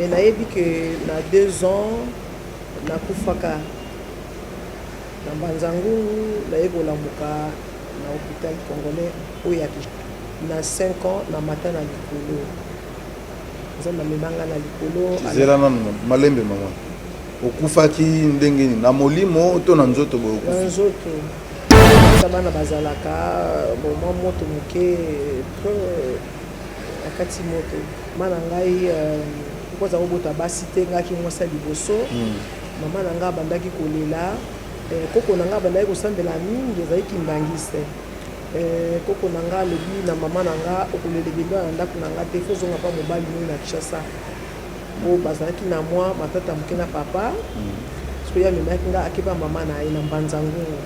Mais nayebi que na 2 ans nakufaka na Mbanza Ngungu, naye kolamuka na hôpital congolais oyo ya na 5 ans. Namata na likolo, Nzambe amemanga na likolo. Zela nanu, malembe mama. Okufaki ndenge nini? Na molimo to na nzoto boye? Na Okufi? nzoto. Ta bana bazalaka bon, mwa moto moke akati moto. Mama na ngai mpo aza kobota basi te, ngaki mwasi ya liboso. Mama na ngai abandaki kolela. Koko na ngai abandaki kosambela mingi, ezalaki kimbangiste. Koko na ngai alobi na mama na nga: "Okolela ebembe na ndako na nga te, faut ozonga mpa mobali moi na Kinshasa." Po bazalaki na mwa matata moke na papa. Sikoyo ye amemaki nga, akepa mama na ye na Mbanza Ngungu.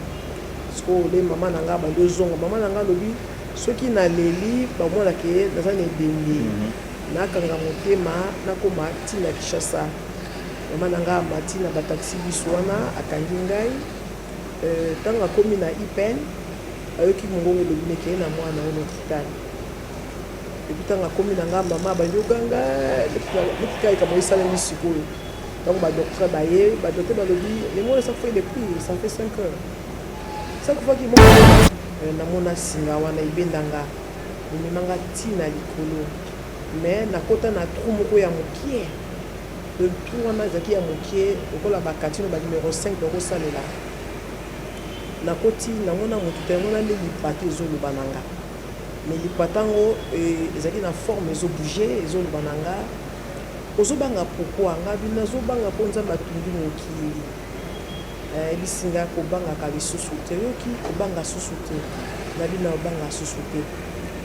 Sikoyo le mama na nga abandi ozonga, mama na nga alobi: "Soki naleli, bamonaka ye naza na ebembe, nakanga motema, nakoma ntina Kinshasa." Mama na nga amati na bataxi biso wana, akangi ngai. Ntango akomi na IPN, ayoki mongongo elobi neke ye na mwana oyo na hôpital. Et puis ntango akomi na nga, mama abandi oganga neti kaka likambo esalemi. Sikoyo ntango badocteur baye, badocteur balobi: "Lemona ça fait depuis, ça fait 5 heures sakufaki." Moko namona singa wana ebendanga, ememanga ntina likolo, mais nakota na trou moko ya mokie. Le trou wana ezalaki ya mokie lokola bakatino ba numéro 5 bakosalela. Nakoti, namona motu te, namona nde lipata ezoloba na nga. Mais lipata yango ezalaki na forme ezobouge, ezoloba na nga: "Ozobanga pourquoi?" Nga bi: "Nazobanga mpo Nzambe atungi mokili." Ayebisi nga: "Kobangaka lisusu te, oyoki? Kobanga susu te." Nabi: "Na obanga susu te."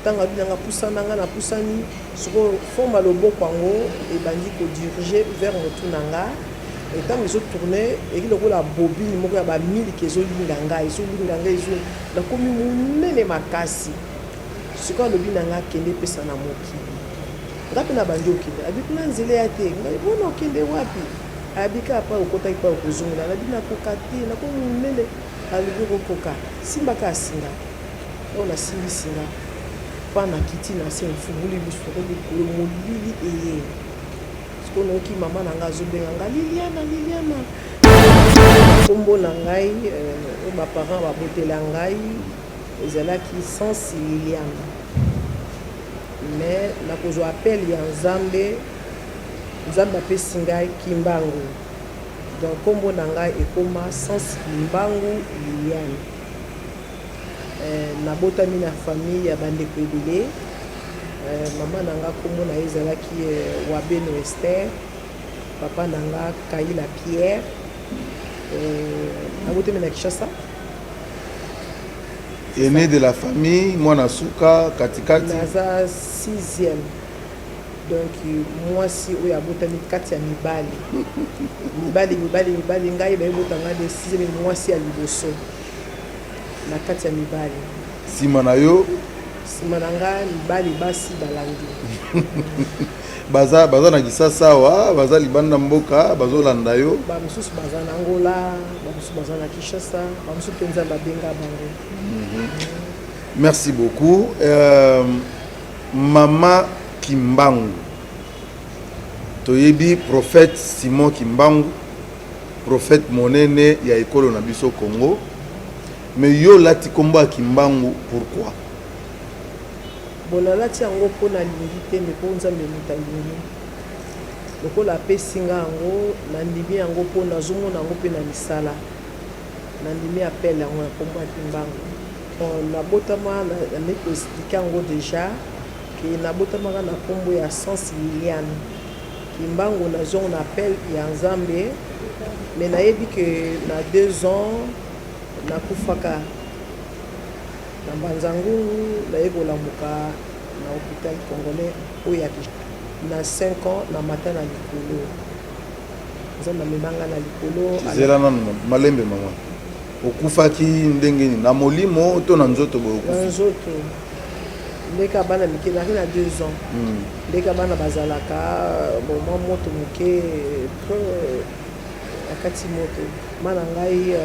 Ntango abi nanga pusana, nga napusani. Sikoyo forme ya loboko yango ebandi kodirige vers motu na nga. Ntango ezotourne, eki lokola bobine moko ya bamiliki, ezolinga ngai, ezolinga ngai, ezo nakomi monene makasi. Sikoyo alobi na nga: "Kende, epesa na mokili." Nga mpe na bandi okende. Abi: "Kuna nzela ya te." Ngai: "Bona okende wapi?" Abi: "Kaka pa okotaki mpa okozongela." Nabi: "Nakoka te, nakomi monene." Alobi: "Okokoka, simbaka asinga oyo." Nasimbi singa mpa, nakiti na se, mfunguli miso, nakomi likolo, molili eye. Sikoyo nayoki mama na ngai azobenga nga: "Liliana, Liliana." Nkombo na ngai oyo baparent babotela ngai ezalaki Sansi Liliana, mais nakozwa appel ya Nzambe, Nzambe apesi ngai Kimbangu, donc nkombo na ngai ekóma Sansi Kimbangu Liliane. Nabotami na famille ya bandeko ebele. Mama na nga nkombo na ye ezalaki Wabeno Ester, papa na nga Kaila Pierre. Nabotami na Kinshasa. Aîné de la famille, mwana suka, katikati? Naza sixième, donc mwasi oyo abotami kati ya mibali, mibali, mibali, mibali. Ngai bayebotanga de sixième, mwasi ya liboso na kati ya mibali. Nsima na yo? Nsima na ngai mibali, basi balandi. Baza na Kisasa awa, baza libanda mboka, bazolanda yo? Bamosusu baza na Angola, bamosusu baza na Kinshasa, bamosusu mpenza babenga bango. Merci beaucoup, mama Kimbangu. Toyebi prophète Simon Kimbangu, prophète monene ya ekolo na biso Congo, mais yo olati nkombo ya Kimbangu pourquoi? Bon, nalati yango mpo nalingi te, mais mpo Nzambe moto alingi. Lokola apesi nga yango, nandimi yango mpo nazomona yango mpe na misala. Nandimi appel yango ya nkombo ya Kimbangu. Bon, nabotama, nameki koexpliquer yango déjà ke nabotamaka na nkombo ya Sans Liliane Kimbangu. Nazongo na appel ya Nzambe, mais nayebi ke na 2 ans nakufaka na Mbanza Ngungu, naye kolamuka na hôpital congolais oyo ya na 5 ans. Namata na likolo, Nzambe amemanga na likolo. Zela nanu, malembe mama. Okufaki ndenge nini? Na molimo to na nzoto boye? Na Okufi? nzoto, ndeka bana mike. Naki na 2 ans. Ndeka bana bazalaka bon, mwa moto moke akati moto. Mama na ngai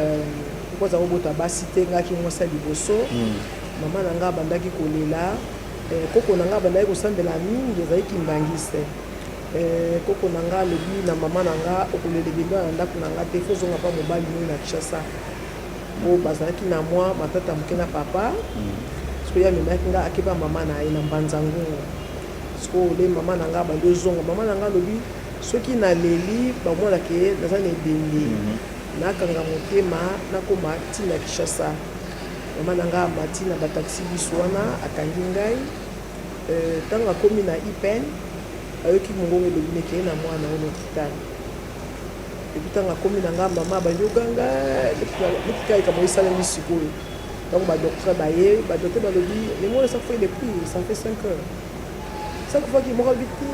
mpo aza kobota basi te, ngaki mwasi ya liboso. Mama na ngai abandaki kolela. Koko na ngai abandaki kosambela mingi, ezalaki kimbangiste. Koko na nga alobi na mama na nga: "Okolela ebembe na ndako na nga te, fo ozonga mpa mobali moyo na Kinshasa." Po bazalaki na mwa matata moke na papa. Sikoyo ye amemaki nga, akeba mama na ye na Mbanza Ngungu. Sikoyo le mama na nga bandi ozonga, mama na nga alobi soki naleli, bamonaka ye naza na ebembe, nakanga motema, nakoma ntina Kinshasa. Mama na nga amati na bataxi biso wana, akangi ngai. Ntango akomi na IPN, ayoki mongongo elobi nekeye na mwana oyo na hôpital. Et puis ntango akomi na nga, mama abandi oganga neti kaka likambo esalemi. Sikoyo ntango badocteur baye, badocteur balobi: "Lemona, ça fait depuis, ça fait 5 heures, 5 fois." Ki moko alobi te,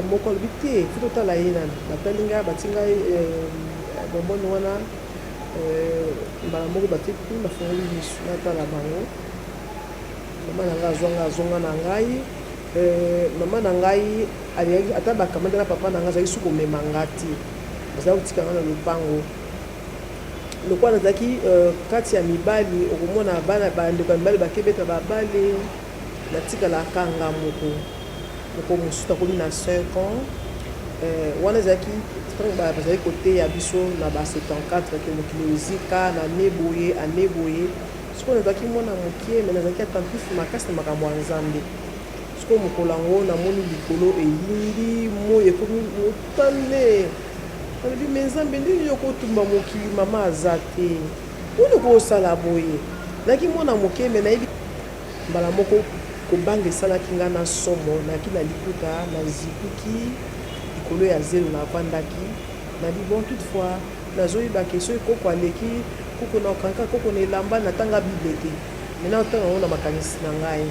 moko alobi te, faut totala ye nani. Batali ngai, bati ngai bombone wana mbala moko, batie bafungoli misu, natala bango. Mama na ngai azwanga, azonga na ngai. Mama na ngai alingaki ata bakamata na papa na ngai, azalaki su komema nga te, bazalaki kotika nga na lopango. Lokola nazalaki kati ya mibali, okomona bana, bandeko ya mibali bakebeta babale, natikalaka nga moko. Moko mosusu takomi na 5 ans wana, ezalaki ntango bazalaki koteya biso na ba 74 ke mokili ozika na ane boye, ane boye. Sikoyo nazalaki mwana moke, me nazalaki attentif makasi na makambo ya Nzambe. Sikoyo mokolo yango namoni likolo eyindi, moi ekomi motane. Nalobi: "Me Nzambe, ndenge yo kotumba mokili, mama aza te, mponi kosala boye?" Nazalaki mwana moke, me nayebi mbala moko kobanga esalaki nga na somo. Nayaki na likuta, nazikuki likolo ya zelo, navandaki. Nabi: "Bon, toutefois nazoyeba ke soki koko aleki, koko na okanka koko na elamba." Natanga Bible te, mai natanga yango na makanisi na ngai.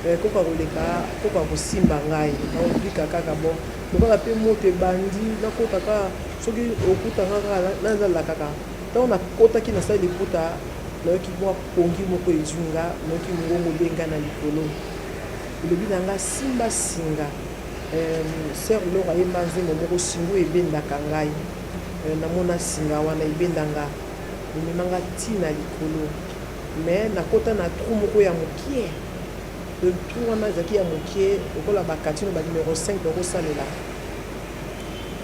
Koko akoleka, koko akosimba ngai, naobika kaka. Bon, lokola mpe moto ebandi, nakota kaka. Soki okutanga kaka, nazala kaka. Ntango nakotaki, nasali liputa, nayoki mwa pongi moko ezwi nga. Nayoki mongongo obenga na likolo, elobi na nga: "Simba singa." Sœur Loro ayemba nzembo moko, "Singa ebendaka ngai". Namona singa wana ebenda nga, ememanga ntina likolo, mais nakota na trou moko ya mokie. Le trou wana ezalaki ya mokie lokola bakatino ba numéro 5 bakosalela.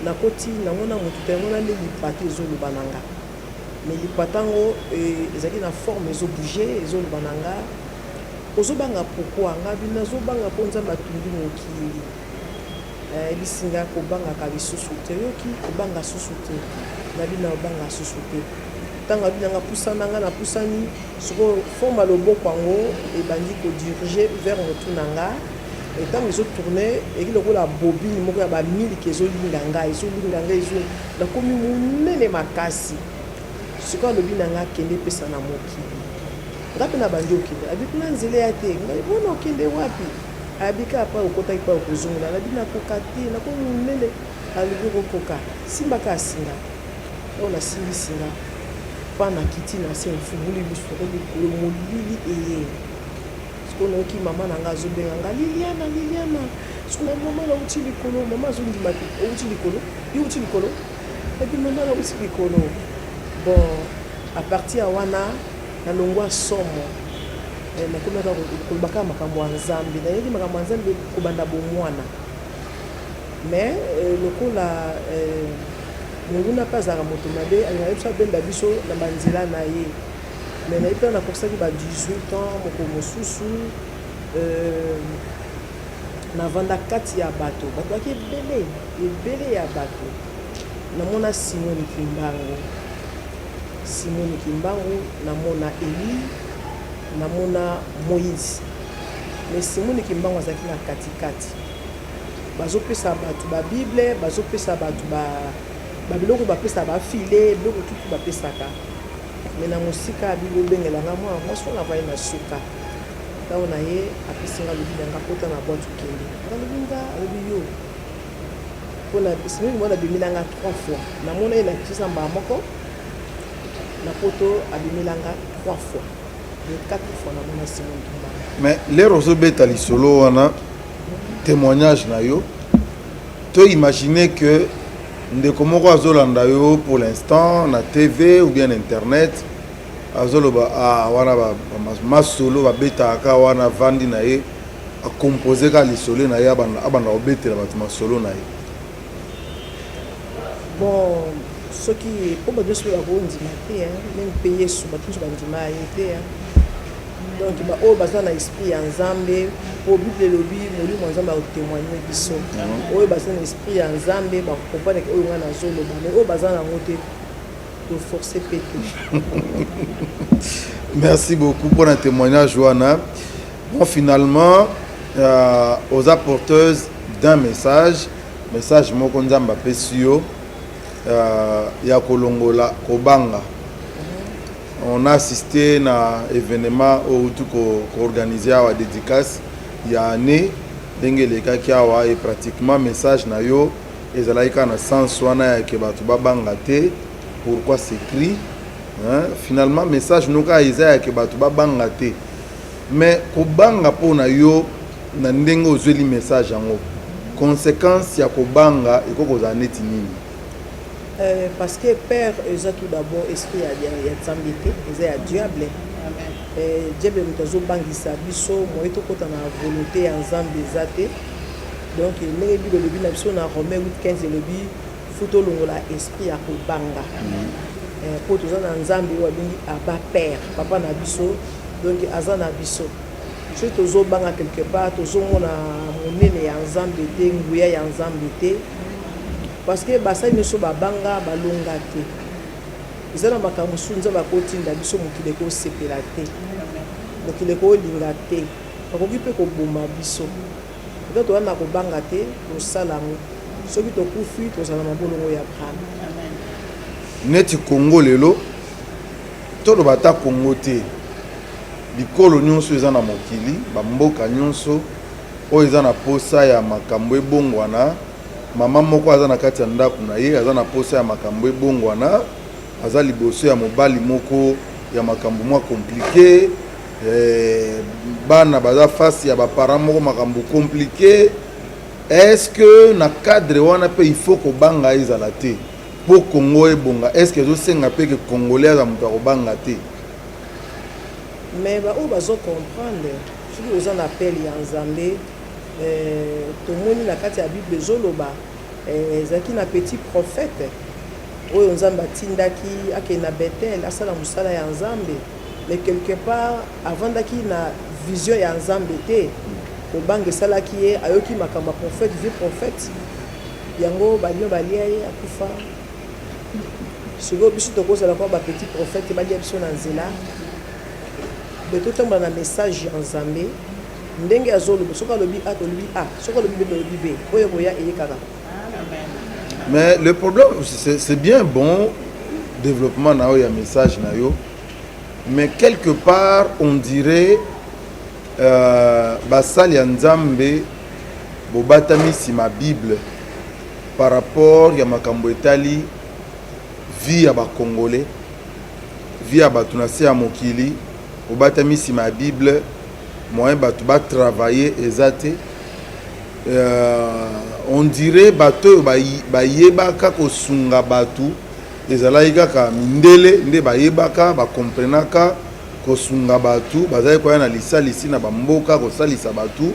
Nakoti, namona motu te, namona nde lipata ezoloba na nga. Mais lipata yango ezalaki na forme ezobouge, ezoloba na nga: "Ozobanga pourquoi?" Nga bi: "Nazobanga mpo Nzambe atumbi mokili." Ayebisi nga: "Kobangaka lisusu te, oyoki? Kobanga susu te." Nabi: "Na obanga susu te." Ntango abi nanga pusana, nga napusani. Sikoyo forme ya loboko yango ebandi kodirige vers motu na nga. Ntango ezotourne, eki lokola bobine moko ya bamiliki, ezolinga ngai, ezolinga ngai, ezo nakomi monene makasi. Sikoyo alobi na nga: "Kende, epesa na mokili." Nga mpe na bandi okende. Abi: "Kuna nzela ya te." Ngai: "Bona okende wapi?" Abi: "Kaka pa okotaki mpa okozongola." Nabi: "Nakoka te, nakomi monene." Alobi: "Okokoka, simba kaka singa." Oyo nasimbi singa mpa, nakiti na se, mfunguli miso, nakomi likolo, molili eye. Sikoyo nayoki mama na nga azobenga nga: "Liliana, Liliana." Sikoyo: "Mama, nauti likolo." Mama azondima te: "Outi likolo? Yo outi likolo?" Epi: "Mama, nauti likolo." Bon, à partir ya wana nalongwa somo. Nakomi kaka koloba kaka makambo ya Nzambe. Nayebi makambo ya Nzambe kobanda bomwana, mais lokola monguna mpe azalaka moto mabe, alingaka biso, abenda biso na banzela na ye. Mais nayebi ntango nakokisaki ba 18 ans, moko mosusu navanda kati ya bato, bato baki ebele ebele ya bato. Namona Simoni Kimbangu, Simoni Kimbangu, namona Eli, namona Moïse. Mais Simoni Kimbangu azalaki na katikati, bazopesa bato babible, bazopesa bato babiloko, bapesa bafile, biloko tutu bapesaka. Me na mosika abi bobengelanga mwana mwasi wana avandi na suka. Ntango na ye apesi nga, alobi na nga: "Kota na boîte, okende." Nga alobi nga, alobi: "Yo mpona Simoni mwana." Abimelanga trois fois. Namona ye na Kinshasa mbala moko, na Poto abimelanga trois fois, de quatre fois namona Simon Kimbangu. Mais lero ozobeta lisolo wana, témoignage na yo, to imaginer que ndeko moko azolanda yo pour l'instant na TV ou bien internet, azoloba: "Ah, wana masolo babetaka wana." Vandi na ye. Acomposer kaka lisolo na ye, abanda kobetela bato masolo na ye. Bon, soki mpo bato nyonso mpe bakondima te, même mpe Yesu, bato nyonso bandima ye te. Donc baoyo baza na esprit ya Nzambe, po Bible elobi molimo ya Nzambe akotémoigne biso. Oyo baza na esprit ya Nzambe bakocomprendre ke oyo ngai nazoloba, mais oyo baza nango te, toforce mpe te. Merci beaucoup pour un témoignage wana. Bon, finalement, oza porteuse d'un message, message moko Nzambe apesi yo ya kolongola kobanga. On a assisté na événement oyo outi koorganiser awa, dédicace ya année, ndenge elekaki awa, et pratiquement message na yo ezalaki kaka na sens wana ya ke bato babanga te. Pourquoi c'est cri, hein? Finalement, message no kaka eza ya ke bato babanga te. Mais kobanga mpo na yo, na ndenge ozweli message yango, conséquence ya kobanga ekoki kozala neti nini? Parce que peur eza tout d'abord esprit ya Nzambe te, eza ya diable. Diable moto azobangisa biso, moye tokɔta na volonté ya Nzambe eza te. Donc ndenge Bible elobi na biso na Romain 8:15, elobi fu tolongola esprit ya kobanga, mpo toza na Nzambe oyo abengi Abba Père, papa na biso. Donc aza na biso. Soki tozobanga, quelque part tozomona monene ya Nzambe te, nguya ya Nzambe te, parce que basali nyonso babanga, balonga te. Eza na makambo mosusu Nzambe akotinda biso, mokili ekosepela te, mokili ekolinga te, bakoki mpe koboma biso. Eza toza na kobanga te, tosala yango. Soki tokufi, tozala na mabolongo ya Abraham. Neti Congo lelo, toloba ata Congo te, bikolo nyonso eza na mokili, bamboka nyonso oyo eza na posa ya makambo ebongwana, mama moko aza na kati ya ndako na ye, aza na posa ya makambo ebongwana, aza liboso ya mobali moko ya makambo mwa compliqué, bana baza face ya baparent moko, makambo compliqué, est-ce que na cadre wana mpe il faut kobanga ezala te mpo Congo ebonga? Est ce que ezosenga mpe ke Congolais aza moto akobanga te? Mais baoyo bazocomprendre, soki oza na appel ya Nzambe, tomoni na kati ya Bible ezoloba, ezalaki na petit prophète oyo Nzambe atindaki akende na Betel asala mosala ya Nzambe, mais quelque part avandaki na vision ya Nzambe te. Kobanga esalaki ye, ayoki makambo ya prophète, vieux prophète yango, balion balia ye, akufa. Sikoyo biso tokozala kwa bapetit prophète, balia biso na nzela. Me totambola na message ya Nzambe ndenge azoloba. Soki alobi A, tolobi A. Soki alobi B, tolobi B. Oyo koya eye kaka. Mais le problème, c'est bien bon développement na oyo ya message na yo, mais quelque part on dirait basali ya Nzambe bobatami nsima Bible par rapport ya makambo etali vie ya Bacongolais, vie ya bato na se ya mokili. Bobatami nsima ya Bible, moyen bato batravaille eza te. On dirait bato oyo bayebaka kosunga bato ezalaki kaka mindele nde bayebaka, bakomprenaka kosunga bato, bazali koya na lisalisi na bamboka kosalisa bato,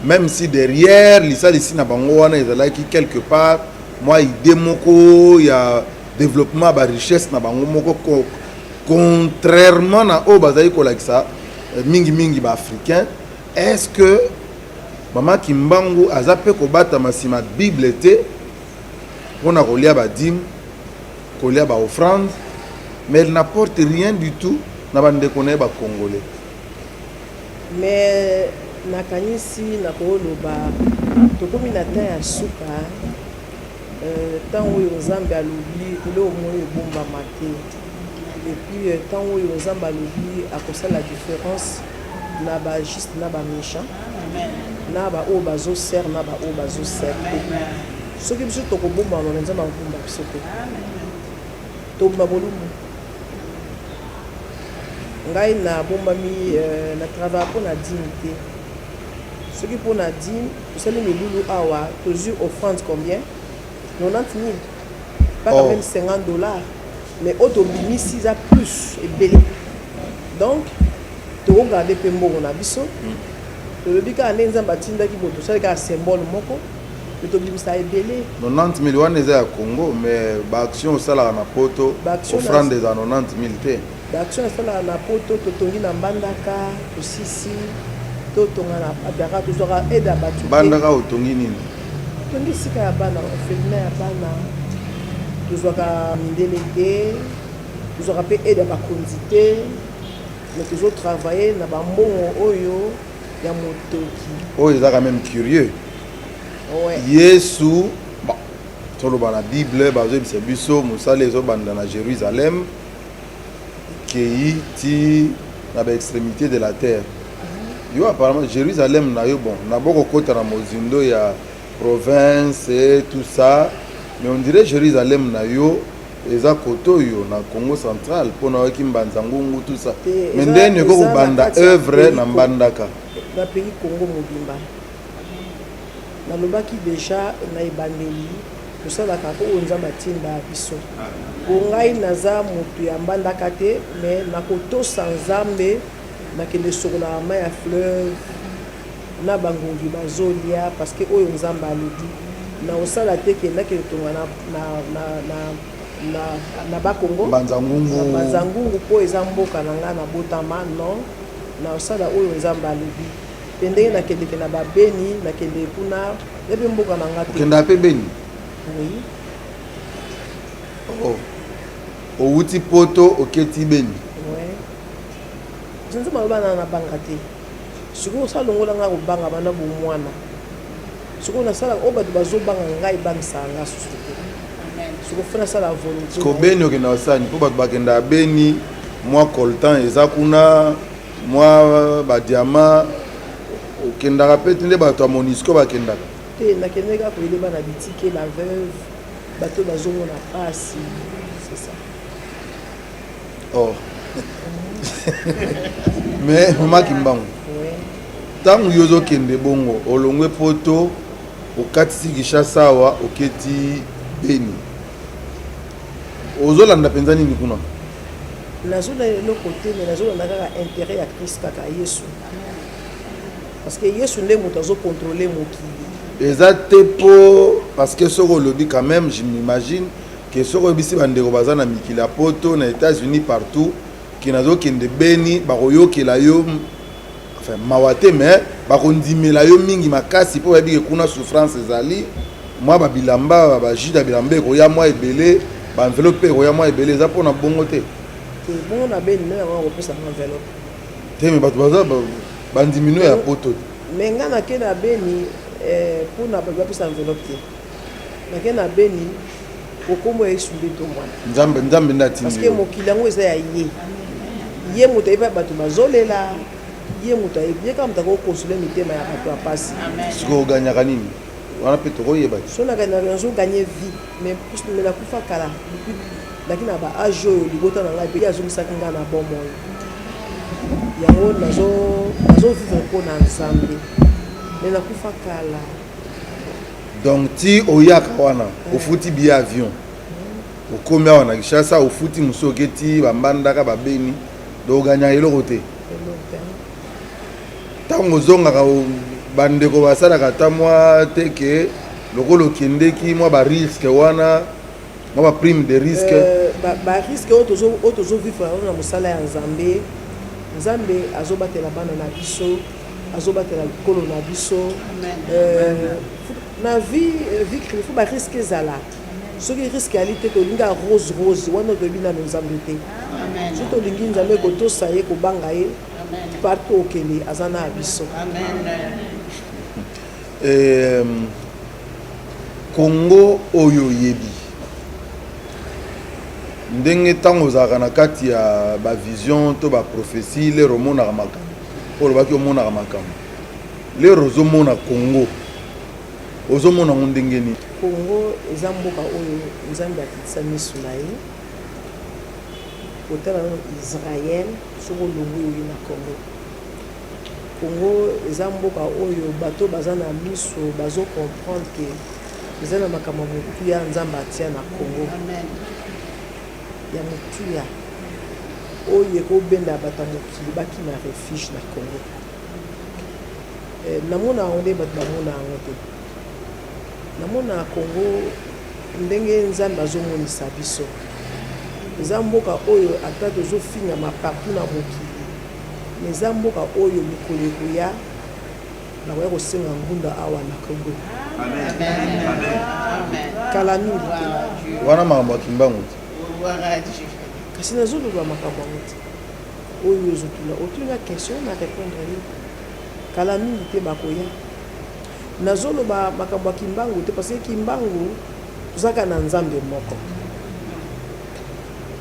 même si derrière lisalisi na bango wana ezalaki quelque part mwa idée moko ya développement ya barichesse na bango moko, contrairement na oyo bazali kolakisa mingimingi baafricain. Est ce que mama Kimbangu aza mpe kobatama nsima Bible te mpona kolia badîme, kolia baoffrande, mais elle n'apporte rien du tout na bandeko na ye Bacongolais? Mais nakanisi nakoloba tokomi na temps ya suka, ntango oyo Nzambe alobi eloko moko ebombama te. Et puis ntango oyo Nzambe alobi akosala différence na bajuste na baméchant, na baoyo bazosere na baoyo bazosere te. Soki biso tokobombama, me Nzambe akobomba biso te, tobima bolumbu. Ngai nabombami, na travaille mpo na dîme te. Soki mpo na dîme, tosali milulu awa, tozwi offrande combien? 90 000, pas quand même 50 $, mais oyo tobimisi eza plus ebele. Donc tokogarde mpe mbongo na biso. Tolobi kaka ndenge Nzambe atindaki boye, tosali kaka symbole moko, mais tobimisa ebele. 90 000 wana eza ya Congo, mais ba action osalaka na poto, offrande eza 90 000 te. Ba action asalaka na poto, totongi na Mbandaka, tosisi totonga na Abdaka, tozwaka aide ya bato. Mbandaka otongi nini? Totongi esika ya bana, orphelinat ya bana. Tozwaka mindele te, tozwaka mpe aide ya bakonzi te, mais tozo travailler na bambongo oyo ya motoki. Oyo eza quand même curieux. Ouais. Yesu, bon, toloba na Bible bazoyebisa biso mosala ezobanda na Jérusalem kei ti na baextrémité de la terre. Yo apparemment Jérusalem na yo, bon, na bokokota na mozindo ya province et tout ça, mais on dirait Jérusalem na yo eza kote oyo na Congo central, mpona oyoki Mbanza Ngungu, tout ça. Mais ndeni eko kobanda œuvre na Mbandaka? Na pays Congo mobimba. Nalobaki déjà na ebandeli, tosalaka oyo Nzambe atinda biso. Po ngai naza moto ya Mbandaka te, mais nakotosa Nzambe, nakende sokolaka mai ya fleuve na bangungi bazolia, parce que oyo Nzambe alobi na osala te ke nakende tonga na Bakongo. Mbanza Ngungu. Na Mbanza Ngungu, mpo eza mboka na ngai nabotama. Non, na osala oyo Nzambe alobi. Mpe ndenge nakendeke na babeni, nakende kuna ya mpe mboka na nga te. Okendaka mpe Beni? Oui. Oh. Owuti poto, oketi Beni? Ouais. Nzambe aloba na nabanga te. Sikoyo osala longola ngai kobanga banda bomwana. Sikoyo nasala oyo bato bazobanga ngai, ebangisaka nga susu te. Sikoyo faut nasala volonté. Ko Beni okendaka osani? Mpo bato bakendaka Beni, mwa coltan eza kuna, mwa badiamant. Okendaka mpe te nde bato ya Monusco bakendaka? Te, nakendeki kaka koyede bana bitike, baveuve, bato bazomona pasi, c'est ça. Oh, mais mama Kimbangu, ntango yo ozokende bongo, olongwe poto, okatisi Kinshasa awa, oketi Beni, ozolanda mpenza nini kuna? Nazolanda eloko te, mais nazolanda kaka intérêt ya Christ, kaka Yesu, parce que Yesu nde moto azocontrôle mokili. Eza te mpo parce que soki olobi quand même, je m'imagine ke soki oyebisi bandeko baza na mikili ya poto, na États-Unis, partout, ke nazokende Beni, bakoyokela yo, enfin mawa te, mais bakondimela yo mingi makasi, mpo bayebi ke kuna souffrance ezali. Mwa babilamba, bajus ya bilamba ekoya mwa ebele, baenveloppe mpe ekoya mwa ebele. Eza mpona bongo te? Te, bongo na Beni nde yango akopesanga enveloppe? Te, mais bato baza bandimino ya poto. Mais ngai nake na Beni mpona bato bapesa enveloppe te. Nake na Beni okombo ya Yesu nde tombwana. Nzambe, Nzambe nde atindi. Parce que mokili yango eza ya ye. Ye moto ayebi bato bazolela, ye moto ayebi, ye kaka moto akokonsole mitema ya bato ya pasi. Sikoyo oganyaka nini wana mpe tokoyeba te? So nazoganye vie, mais me nakufa kala. Naki na baage oyo libota na ngai mpe ye azongisaki ngai na bomoi. Yango nazovivre mpo na Nzambe, mais nakufa kala. Donc ti oyaka wana, ofuti billet avion, okomi awa na Kinshasa, ofuti mosu, oketi bambandaka, babeni, donc oganyaka eloko te. Ntango ozongaka, bandeko basalaka ata mwa te ke lokola okendeki mwa barisque wana, mwa baprime de risque? Barisque oyo tozovivre yango na mosala ya Nzambe. Nzambe azobatela bana na biso, azobatela likolo na biso. Na vie faut barisque ezala. Soki risque ali te, tolingi ya rose rose wana, toyebi nano Nzambe te. Soki tolingi Nzambe, kotosa ye, kobanga ye, partout okende aza na ya biso. Congo oyo oyebi ndenge ntango ozalaka na kati ya bavision to baprophétie, lero omonaka makambo oyo olobaki, omonaka makambo, lero ozomona Congo, ozomona yango ndenge nini? Congo eza mboka oyo Nzambe akitisa miso na ye kotala nano Israel. Soki olongwi, oye na Congo, Congo eza mboka oyo bato baza na miso bazocomprendre ke eza na makambo ya motuya Nzambe atia na Congo, ya motuya oyo ekobenda bato ya mokili bakima refuge na Congo. Eh, namona yango nde bato bamona yango te. Namona Congo ndenge Nzambe azomonisa biso. Eza mboka oyo ata tozofingama partout na mokili, mais eza mboka oyo mikolo ekoya bakoya kosenga ngunda awa na Congo. Kala mingi te. Wana makambo ya Kimbangu te. Kasi nazoloba makambo yango te. Oyo ozotuna, otuni nga question na repondre yo. Kala mingi te bakoya. Nazoloba makambo ya Kimbangu te parce que Kimbangu toza kaka na Nzambe moko.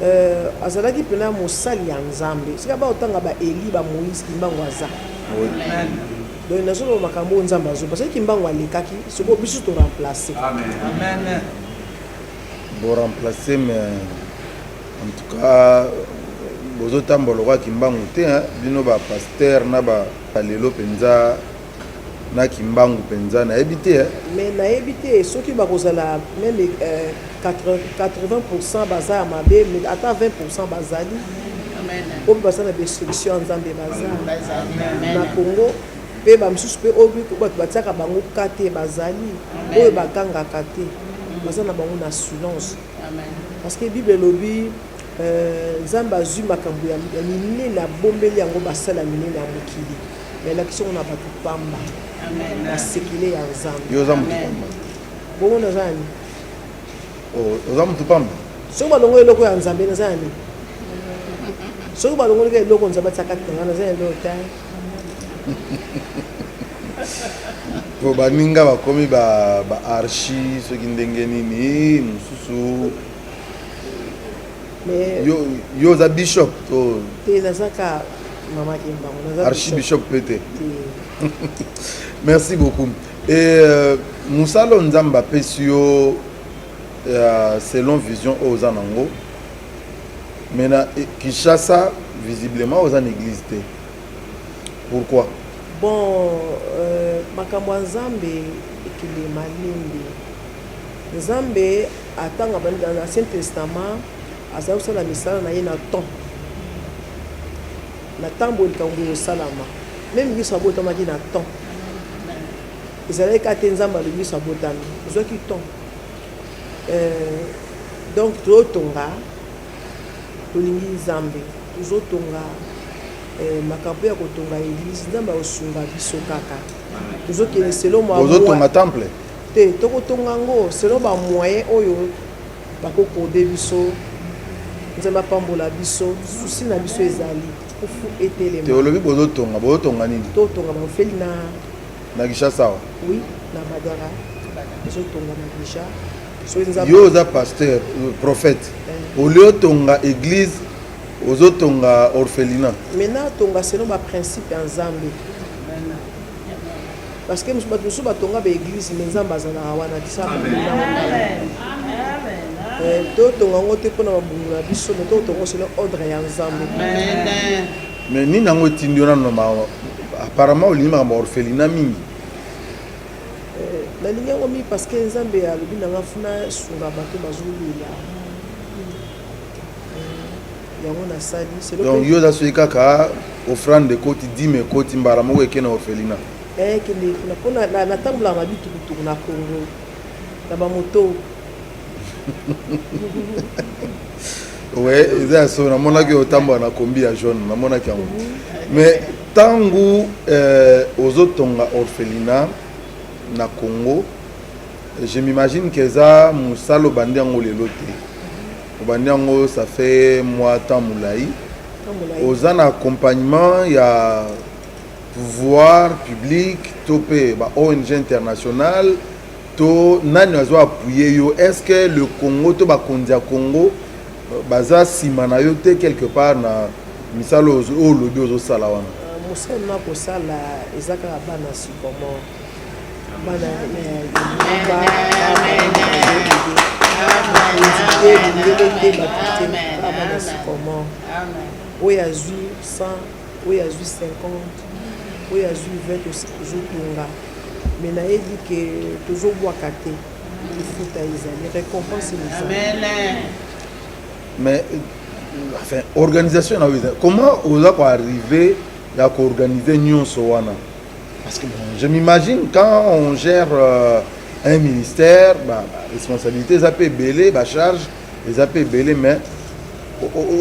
Euh, azalaki mpena mosali ya Nzambe. Sika baotanga ba Eli, ba Moïse, Kimbangu aza. Donc nazoloba makambo oyo Nzambe azo parce que Kimbangu alekaki, sikoyo biso to remplacer. Amen. Bo remplacer mais en tout cas bozotambola lokola Kimbangu te hein? Bino ba pasteur na ba lelo penza na Kimbangu penza nayebi te hein? Mais nayebi te soki bakozala meme 80% baza ya mabe mais ata 20% bazali oyo baza na destruction ya Nzambe baza na Congo pe ba misusu pe oyo bato batiaka bango ka te bazali oyo bagangaka te baza na bango na silence. Parce que Bible elobi Nzambe azui makambo ya minene abombeli yango basali ya minene ya mokili mais alakisi yango na bato pamba ba sekele ya Nzambe. Yo oza mutu pamba. Bongo naza ya nini? Oh, oza mutu pamba. Soki balongoli eloko ya Nzambe naza ya nini? Soki balongoli kaka eloko Nzambe atia kati na ngai naza ya eloko te. Po baninga bakomi ba ba archi soki ndenge nini mosusu. Mais yo yo oza bishop to te naza ka mama Kimbangu naza archibishop pe te. Merci beaucoup. Et euh, mosala oyo Nzambe apesi yo euh, selon vision oyo oza nango mais na Kinshasa visiblement oza na église te. Pourquoi? Bon euh, makambo ya Nzambe ekende malembe. Nzambe atanga na Ancien Testament azali kosala misala na ye na temps. Na temps boye likambo boye ekosalama. Meme Yesu abotamaki na temps. Ezalaki kaka te Nzambe alobi Yesu abotami. Ezwaki temps. Euh, donc tozotonga tolingi Nzambe, tozotonga eh, makambo ya kotonga eglise, Nzambe akosunga biso kaka. Tozokende selon mwa Bozotonga temple? Te, tokotonga yango selon ba moyen oyo bakokode biso. Nzambe apambola biso, souci na biso ezali kufu etelema. Te olobi bozotonga, bozotonga nini? Totonga bafeli na na Kinshasa awa? Oui, na Badara. Ezotongama deja. Yo oza pasteur, prophète. Au lieu otonga église, ozotonga orphelinat. Maintenant tonga selon ba principe ya Nzambe. Parce que bato mosusu batonga ba église mais Nzambe azalaka wana te. Totonga yango te mpona mabungu na biso, mais totonga selon ordre ya Nzambe. Mais nini yango etindi yo nano apparemment olingi makambo ya orphelinat mingi? Nalingi yango mingi parce que Nzambe alobi na nga funa sunga bato bazolela. Yango nasali. Donc yo oza soki kaka offrande ekoti, dime ekoti, mbala moko eke na orphelinat. Eh kende kuna po natambolaka na bitukutuku na Congo na ba moto. Ouais, eza ya solo namonaki otambola na kombi ya jaune namonaki yango. Mais tangu euh, ozotonga orphelinat na Congo, je m'imagine que eza mosala obandi yango lelo te. Obandi yango ça fait mwa temps molayi. Oza na accompagnement ya pouvoir public to pe ba ONG internationale to nani azo appuyer yo? Est-ce que le Congo to bakonzi ya Congo baza sima na yo te quelque part na misala oyo olobi ozosala wana? Mosala na kosala eza kaka bana Sycomore, bana bakonzi te, mindele te, bato te, kaka bana Sycomore. Oyo azwi 100, oyo azwi 50, oyo azwi 20, tozotonga. Mais nayebi ke tozobwaka te, lifuta ezali, recompense ezali. Mais enfin, organisation na yo eza comment oza ko arriver ya ko organiser nyonso wana? Parce que bon, je m'imagine quand on gère un ministère, ba, ba responsabilité eza mpe ebele, bacharge eza mpe ebele, mais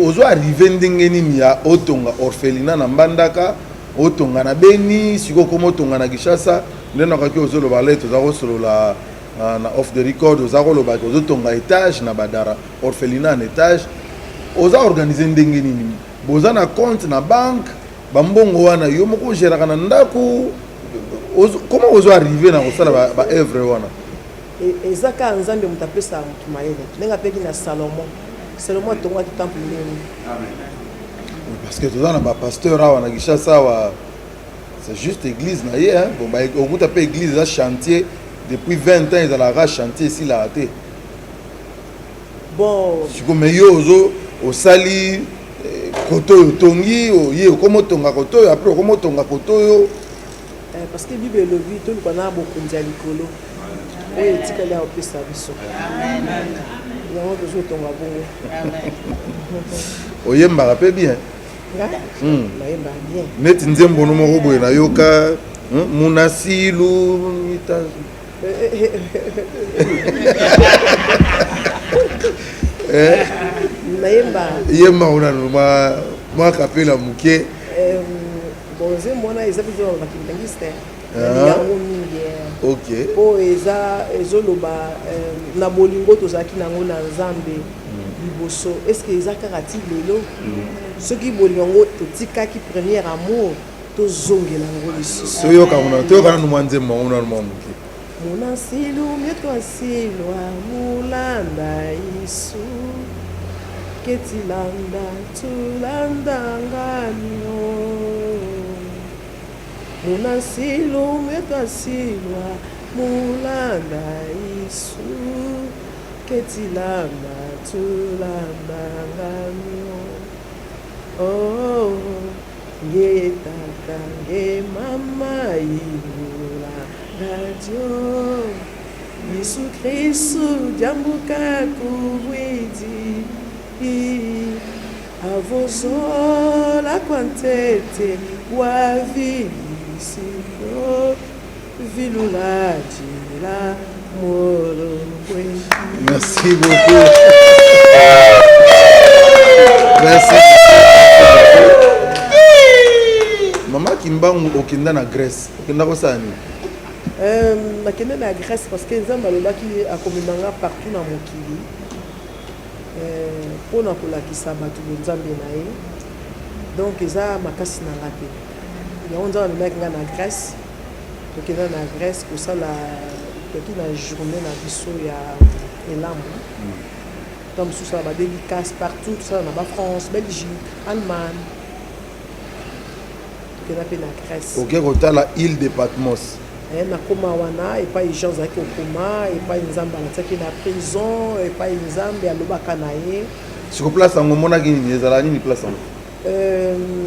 ozo arrive ndenge nini ya otonga orphelinat na Mbandaka, otonga na Beni, sikoyo okoma otonga na Kinshasa? Nde nakaki ozoloba le toza kosolola na off the record, oza kolobaki ozotonga étage na Badara, orphelinat na étage. Oza organise ndenge nini? Boza na compte na banque? Bambongo wana yo moko ogéraka na ndako? Comment ozo arrive na kosala baœuvre wana? Eza kaka Nzambe moto apesaka motu mayele, ndenge apeki na Salomon. Salomon atongaki temple ndenge nini? Parce que toza na bapasteur awa na Kinshasa awa, c'est juste église na ye, hein. Bon, okuta mpe église eza chantier depuis 20 ans, ezalaka chantier, esilaka te. Bon. Siko me yo ozo osali kote oyo otongi, ye okoma otonga kote oyo, après okoma otonga kote oyo. Parce que Bible elobi toluka na bokonzi ya likolo, oyo etikali ya kopesa biso. Yango tozotonga bongo. Oyembaka mpe bien? Nga nayembaka bien. Neti nzembo no moko boye nayoka, munasilu mita. Nayemba. Yemba nano mwa kapela moke. Bon, nzembo wana eza mpenza bakimbanguiste yango mingi. Mpo eza ezoloba na bolingo tozalaki nango na Nzambe liboso. Est-ce eza kaka ti lelo? Soki bolingo yango totikaki, premier amour, tozongela yango lisusu. Toyoka kuna, toyoka nanu mwa nzembo yango nanu mwa moke. Munasilu mieto asilwa mulanda isu ketilanda tulanda nganyo. Munasilu mieto asilwa mulanda isu ketilanda tulanda nganyo. Oh, nge tata, nge mama, ingula radio Yesu Kristu diambuka kubwidi avozola kwa ntete wa vilisiko vilulajila molongwe. Merci beaucoup, merci mama Kimbangu. Okenda na Grèce, okenda kosala nini? Nakende na Grèce parce que Nzambe alobaki akomema nga partout na mokili mpona kolakisa bato bonzambe na ye. Donc eza makasi na nga te. Yango Nzambe amemaki nga na Grèce. Tokenda na Grèce kosala, toki na journée na biso ya elambo. Ntango mosusu ala badédicace partout, tosala na bafrance, Belgique, Allemagne. Tokenda mpe na Grèce. Oke kotala île de Patmos? Nakóma wana epai Jean azalaki kokoma, epai Nzambe alatiaki na prison, epai Nzambe alobaka na ye. Siko place yango omonaki nini? Ezala nini place yango?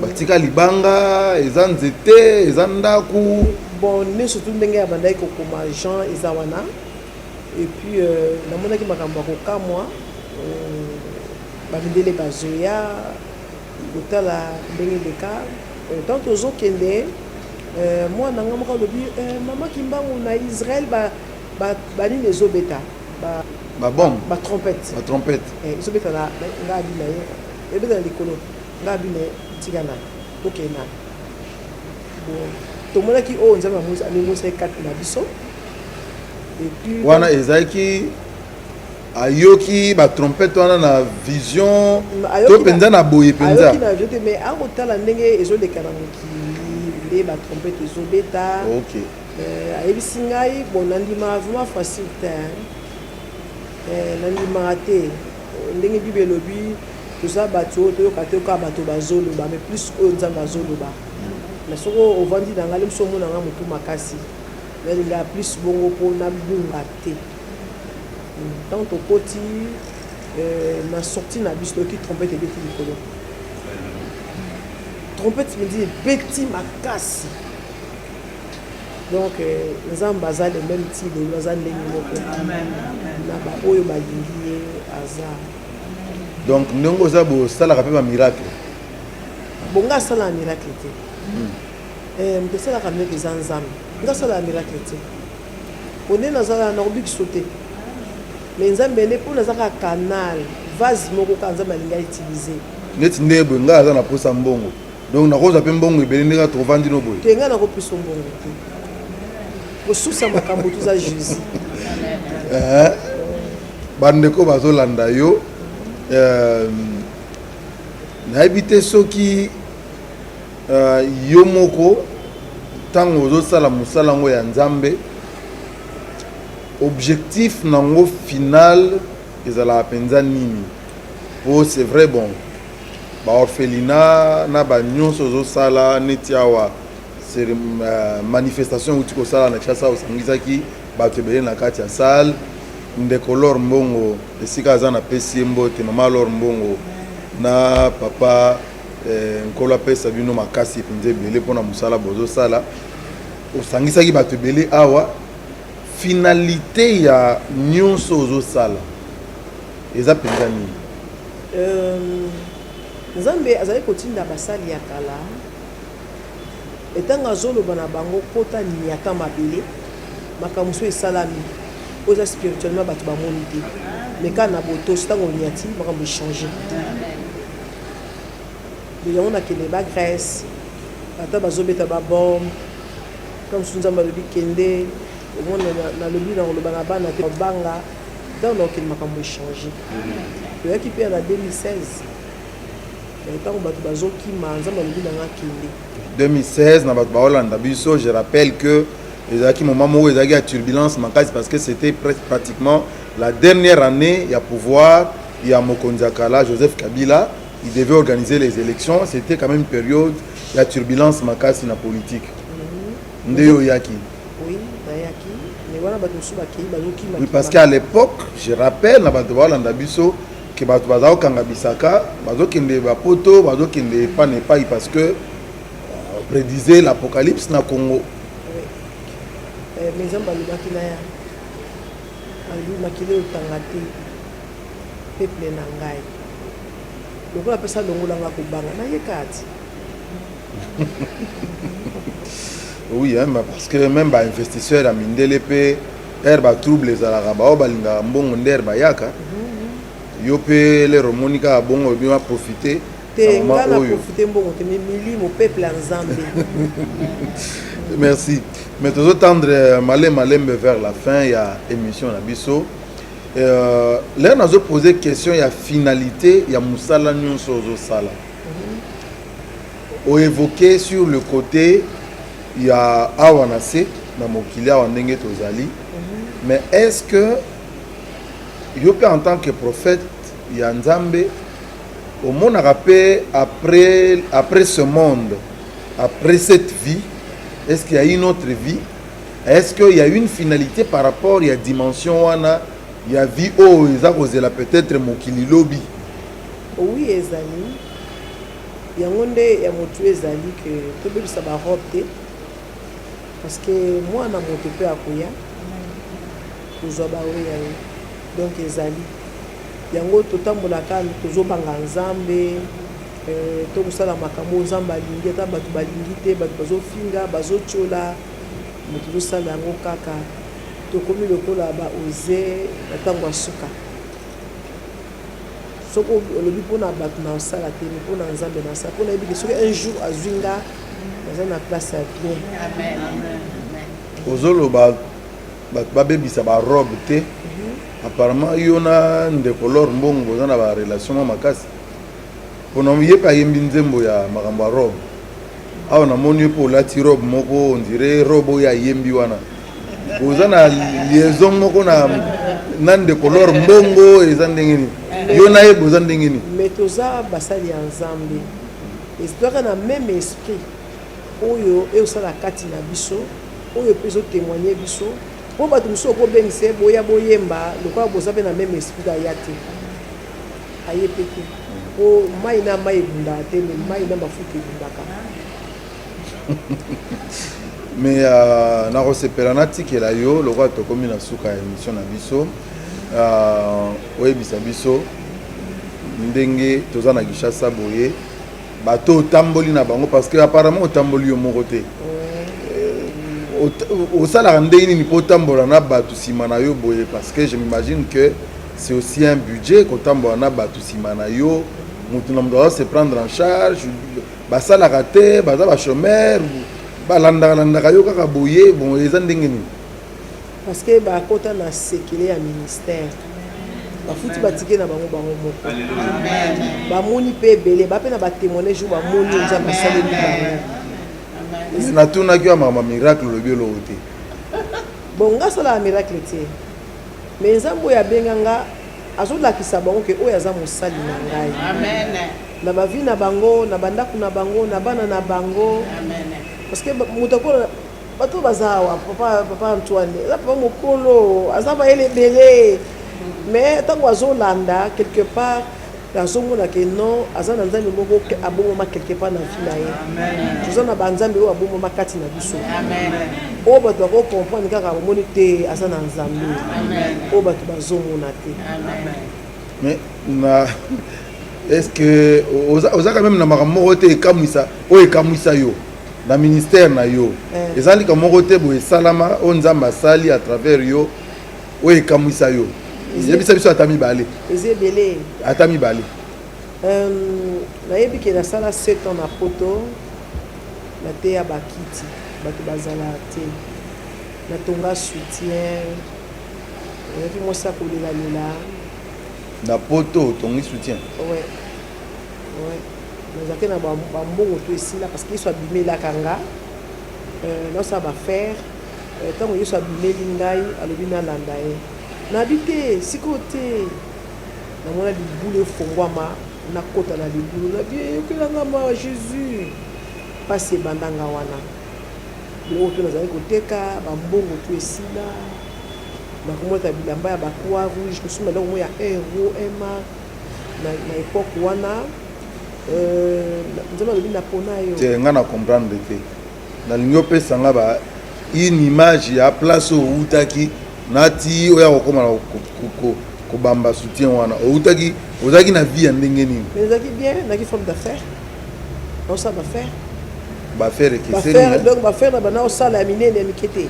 Batika libanga, eza nzete, eza ndako? Bon, nyonso tu ndenge abandaki kokoma Jean eza wana. Et puis namonaki makambo ya kokamwa, bamindele bazoya kotala ndenge eleka. Ntango tozokende, mwana nga moko alobi: "Mama Kimbangu, na Israel banini ezobeta?" Babombe? Batrompete. Batrompete. Ezobeta na nga. Abi na ye ebeta na likolo. Nga abi na ye: "Tika na tokende na." Bon, tomonaki oyo Nzambe amimonisaki kati na biso. Et puis wana ezalaki ayoki batrompete wana na vision to mpenza na boye mpenza? Ayoki na vision te, mais akotala ndenge ezoleka na mokili, nde batrompete ezobeta. Ayebisi ngai. Bon, nandimaka vraiment facile te, nandimaka te. Ndenge Bible elobi, toza bato oyo toyoka te kaka bato bazoloba, mais plus oyo Nzambe azoloba. Na soki ovandi na ngai moso, omona nga motu makasi, nalingaka plus bongo mpo nabunga te. Ntango tokoti na sortie na biso, toyoki trompete ebeti likolo. Trompete mindi ebeti makasi. Donc Nzambe aza le même ti lelo, aza ndenge moko na baoyo balingi ye aza. Donc ndenge oza boye, osalaka mpe bamiracle? Bongo asalaka miracle te. Eh, moto asalaka miracle eza Nzambe. Nga asalaka miracle te. Po nde nazala nakobikiso te. Mais Nzambe nde po naza kaka canal, vase moko kaka Nzambe alingi a utiliser. Neti nde boye ngai aza na posa mbongo donc nakozwa mpe mbongo ebele ndenge tovandi no boye. Te, ngai nakopesa mbongo te. Kosusa makambo tuza Jésus. Eh, bandeko bazolanda yo, euh, nayebi te soki euh, yo moko ntango ozosala mosala yango ya Nzambe, objectif nango final ezalaka mpenza nini? Po c'est vrai, bon, baorphelinat na banyonso ozosala neti awa, manifestation euti kosala na Kinshasa, osangisaki bato ebele na kati ya salle. Ndeko Lor Mbongo, esika aza, napesi ye mbote. Mama Lor Mbongo na papa, Nkolo apesa bino makasi mpenza ebele mpona mosala bozosala. Osangisaki bato ebele awa. Finalité ya nyonso ozosala eza mpenza nini? Nzambe azali kotinda basali ya kala, etango azoloba na bango kota niata mabele, makambo so esalami oyo eza spirituellement bato bamoni te, mais kaka na botosi, ntango oniati, makambo echange. Yango nakende ba Grèce, ata bazobeta babombe, ntango mosusu Nzambe alobi kende, omona nalobi na koloba na bana te, banga ntango nakokende, makambo echange. Toyaki mpe na 2016, ntango bato bazokima, Nzambe alobi na nga kende. 2016, na bato baolanda biso, je rappelle que ezalaki moment moko ezalaki ya turbulence makasi, parce que c'était presque pratiquement la dernière année ya pouvoir ya mokonzi ya kala Joseph Kabila. Il devait organiser les élections. C'était quand même une période ya turbulence makasi na politique. Nde yo oyaki? Oui, nayaki, mais wana bato mosusu bakei, bazokima. Oui, parce qu'à l'époque, je rappelle na bato baolanda biso ke bato baza kokanga bisaka, bazokende bapoto, bazokende epai na epai, parce que prédisait l'apocalypse na Congo. Oui. Mais Nzambe alobaki na ya, alobi makili otanga te, peuple na ngai, lokola apesa longolanga kobanga, nayeka ti. Oui, hein, parce que même bainvestisseur ya mindele mpe, ere batrouble ezalaka, bao balingaka mbongo nde ere bayaka. Yo mpe lero omoni kaka bongo, oyebi aprofite. Te, nga na profite mbongo te, mais milimo, peuple ya Nzambe. Merci. Mais tozotendre malembe malembe vers la fin ya émission na biso. Lere nazopose question ya finalité ya mosala nyonso ozosala, oévoqué sur le côté ya awa na se na mokili awa ndenge tozali, mais est ce que yo mpe en tant que prophète ya Nzambe omonaka mpe après ce monde, après cette vie, est ce qu'il y a une autre vie? Est ce qu'il y a une finalité par rapport ya dimension wana ya vie oyo eza kozela peut-être mokili lobi? Oui, ezali. Yango nde ya motu ezali ke tobebisa barobe te, parce que mwana moto mpe akoya kozwa baoyo ya ye. Donc ezali yango totambolaka, tozobanga Nzambe, tokosala makambo oyo Nzambe alingi, ata bato balingi te, bato bazofinga, bazotiola, me tozosala yango kaka. Tokomi lokola baoze na ntango ya suka. Soki olobi mpona bato na osala te, me mpona Nzambe na osala, mpona yebi ke soki un jour azwi nga, naza na place ya bien. Ozoloba bato babebisa barobe te. Apparemment yo na ndeko Lor Mbongo boza na barelation mwa makasi, mpona ye mpe ayembi nzembo ya makambo ya robe. Awa namoni yo mpe olati robe moko, on dirait robe oyo ayembi wana. Boza na liaison moko na ndeko Lor Mbongo? Eza ndenge nini? Yo na ye boza ndenge nini? Mais toza basali ya Nzambe, toyaka na même esprit oyo eosala kati na biso, oyo mpe ezotémoigne biso. Mpo bato mosusu okobengisa ye, boya boyemba, lokola boza mpe na même esprit, aya te, aye mpe te, mpo mai na mai ebundaka te, mais mai na mafuta ebundaka. Mais nakosepela natikela yo, lokola tokomi na suka ya émission na biso, oyebisa biso ndenge toza na Kinshasa boye. Bato otamboli na bango, parce que apparemment otamboli yo moko te. Osalaka ndenge nini mpo otambola na bato nsima na yo boye? Parce que je m'imagine que c'est aussi un budget kotambola na bato nsima na yo. Motu na moto aza se prendre en charge, basalaka te, baza bachômeur, balandaka landaka yo kaka boye. Bon, eza ndenge nini? Parce que bakota na sekele ya ministère, bafuti batike na bango, bango moko bamoni mpe ebele bape na batémoignage oyo bamoni Nzambe asaleli bango. Natunaki yo makambo miracle, olobi eloko te. Bon, nga asalaka miracle te, mais Nzambe oyo abenga nga azolakisa bango ke oyo aza mosali na ngai na bavie na bango, na bandako na bango, na bana na bango. Parce que moto akola, bato baza awa, papa Antoine eza papa mokolo, aza mayele ebele, mais ntango azolanda quelque part, azomona ke non, aza na Nzambe moko abongama quelque part na vie na ye. Toza na banzambe oyo abongama kati na biso, oyo bato bakocomprendre kaka bamoni te aza na Nzambe, oyo bato bazomona te. Mais na est ce que oza quand même na makambo moko te ekamwisa, oyo ekamwisa yo na ministère na yo? Eza likambo moko te boye esalama, oyo Nzambe asali à travers yo, oyo ekamwisa yo? Yebisa biso ata mibale. Eza ebele. Ata mibale. Nayebi ke nasala 7 ans na Poto, nateya bakiti, bato bazala te, natonga soutien, oyaki mwasi akolelalela. Na Poto otongi soutien? Ouais, nazalaki na bambongo to esila, parce que Yesu abimelaka nga, nasala baaffaire. Ntango Yesu abimeli ngai, alobi nalanda ye, nabi te, sikoyo te. Namona libulu efongwama, nakota na libulu, nabi eyokelanga mawa Jésus. Mpasi ebandanga wana, biloko to nazali koteka, bambongo to esila, nakomota bilamba ya bacroix rouge, kosomba eloko moko ya 1 euro, 1 mark na époque wana. Nzambe alobi napona yo. Te, nga na comprendre te. Nalingi opesa nga ba une image ya place oyo outaki nati oyo akokóma na kobamba soutien wana. Outaki, ozalaki na vie ya ndenge nini? Mais ezalaki bien, naki femme d'affaires, naosala baaffaire. Baaffaire ekeseni. Donc baaffaire na bana osala ya minene, ya mike te,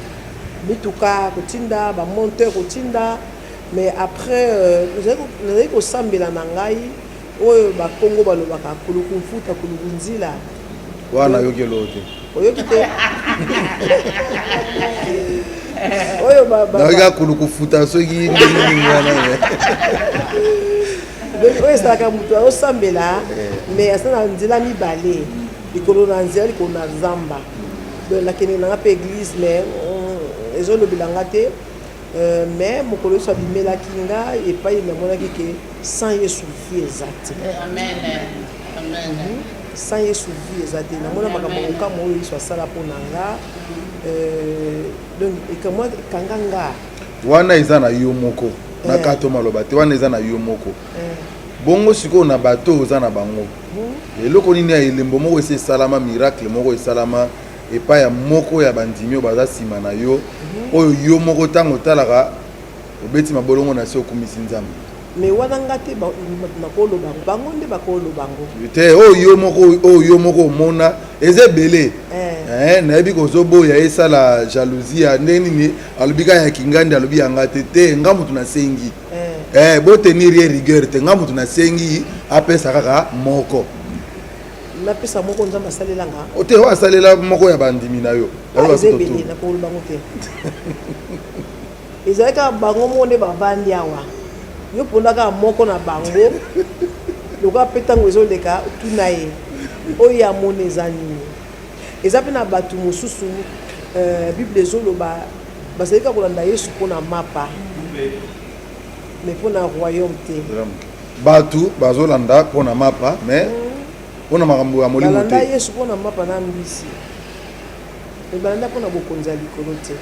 mituka kotinda, bamonteur kotinda. Mais après nazalaki kosambela na ngai, oyo bakongo balobaka kuluku mfuta kuluku nzila. Wana nayoki eloko te. Oyoki te oyo? Nayoki kaka kuluku futa, soki ndenge nini wana. Donc oyo ezalaka moto azosambela, mais aza na nzela mibale, likolo na nzela, likolo na zamba. Donc nakende nanga mpe église, mais ezolobela nga te. Mais mokolo Yesu abimelaki nga, epai namonaki ke sans Yesu vie eza te, sans Yesu vie eza te. Namona makambo kokamwa oyo Yesu asala mpo na nga. Donc ekanga nga. Wana eza na yo moko na kato maloba te, wana eza na yo moko. Bongo sikoyo na bato oyo oza na bango, eloko nini ya elembo moko esi esalama, miracle moko esalama epai ya moko ya bandimi oyo baza nsima na yo, oyo yo moko ntango otalaka obeti mabolongo na se, okumisi Nzambe? Mais wana nga te nakoloba, bango nde bakoloba ngo. Te, oyo yo moko, oyo yo moko omona eza ebele. Nayebi kozoboya esala jalousie ya ndenge nini. Alobi kaka ya kingandi, alobi yanga te. Te, nga motu nasengi, botenir ye rigueur te. Nga motu nasengi apesa kaka moko. Napesa moko Nzambe asalelanga? Te, oyo asalela moko ya bandimi na yo. Eza ebele, nakoloba ngo te. Ezali kaka bango moko nde bavandi awa. Yo mponda kaka moko na bango, lokola mpe ntango ezoleka, tuna ye oyo amoni eza nini. Eza mpe na bato mosusu, Bible ezoloba bazali kaka kolanda Yesu mpona mapa, mais mpona royaume te. Bato bazolanda mpona mapa, mais mpona makambo ya molimo balanda te. Yesu mpona mapa na mbisi, mais balanda mpona bokonzi ya likolo te.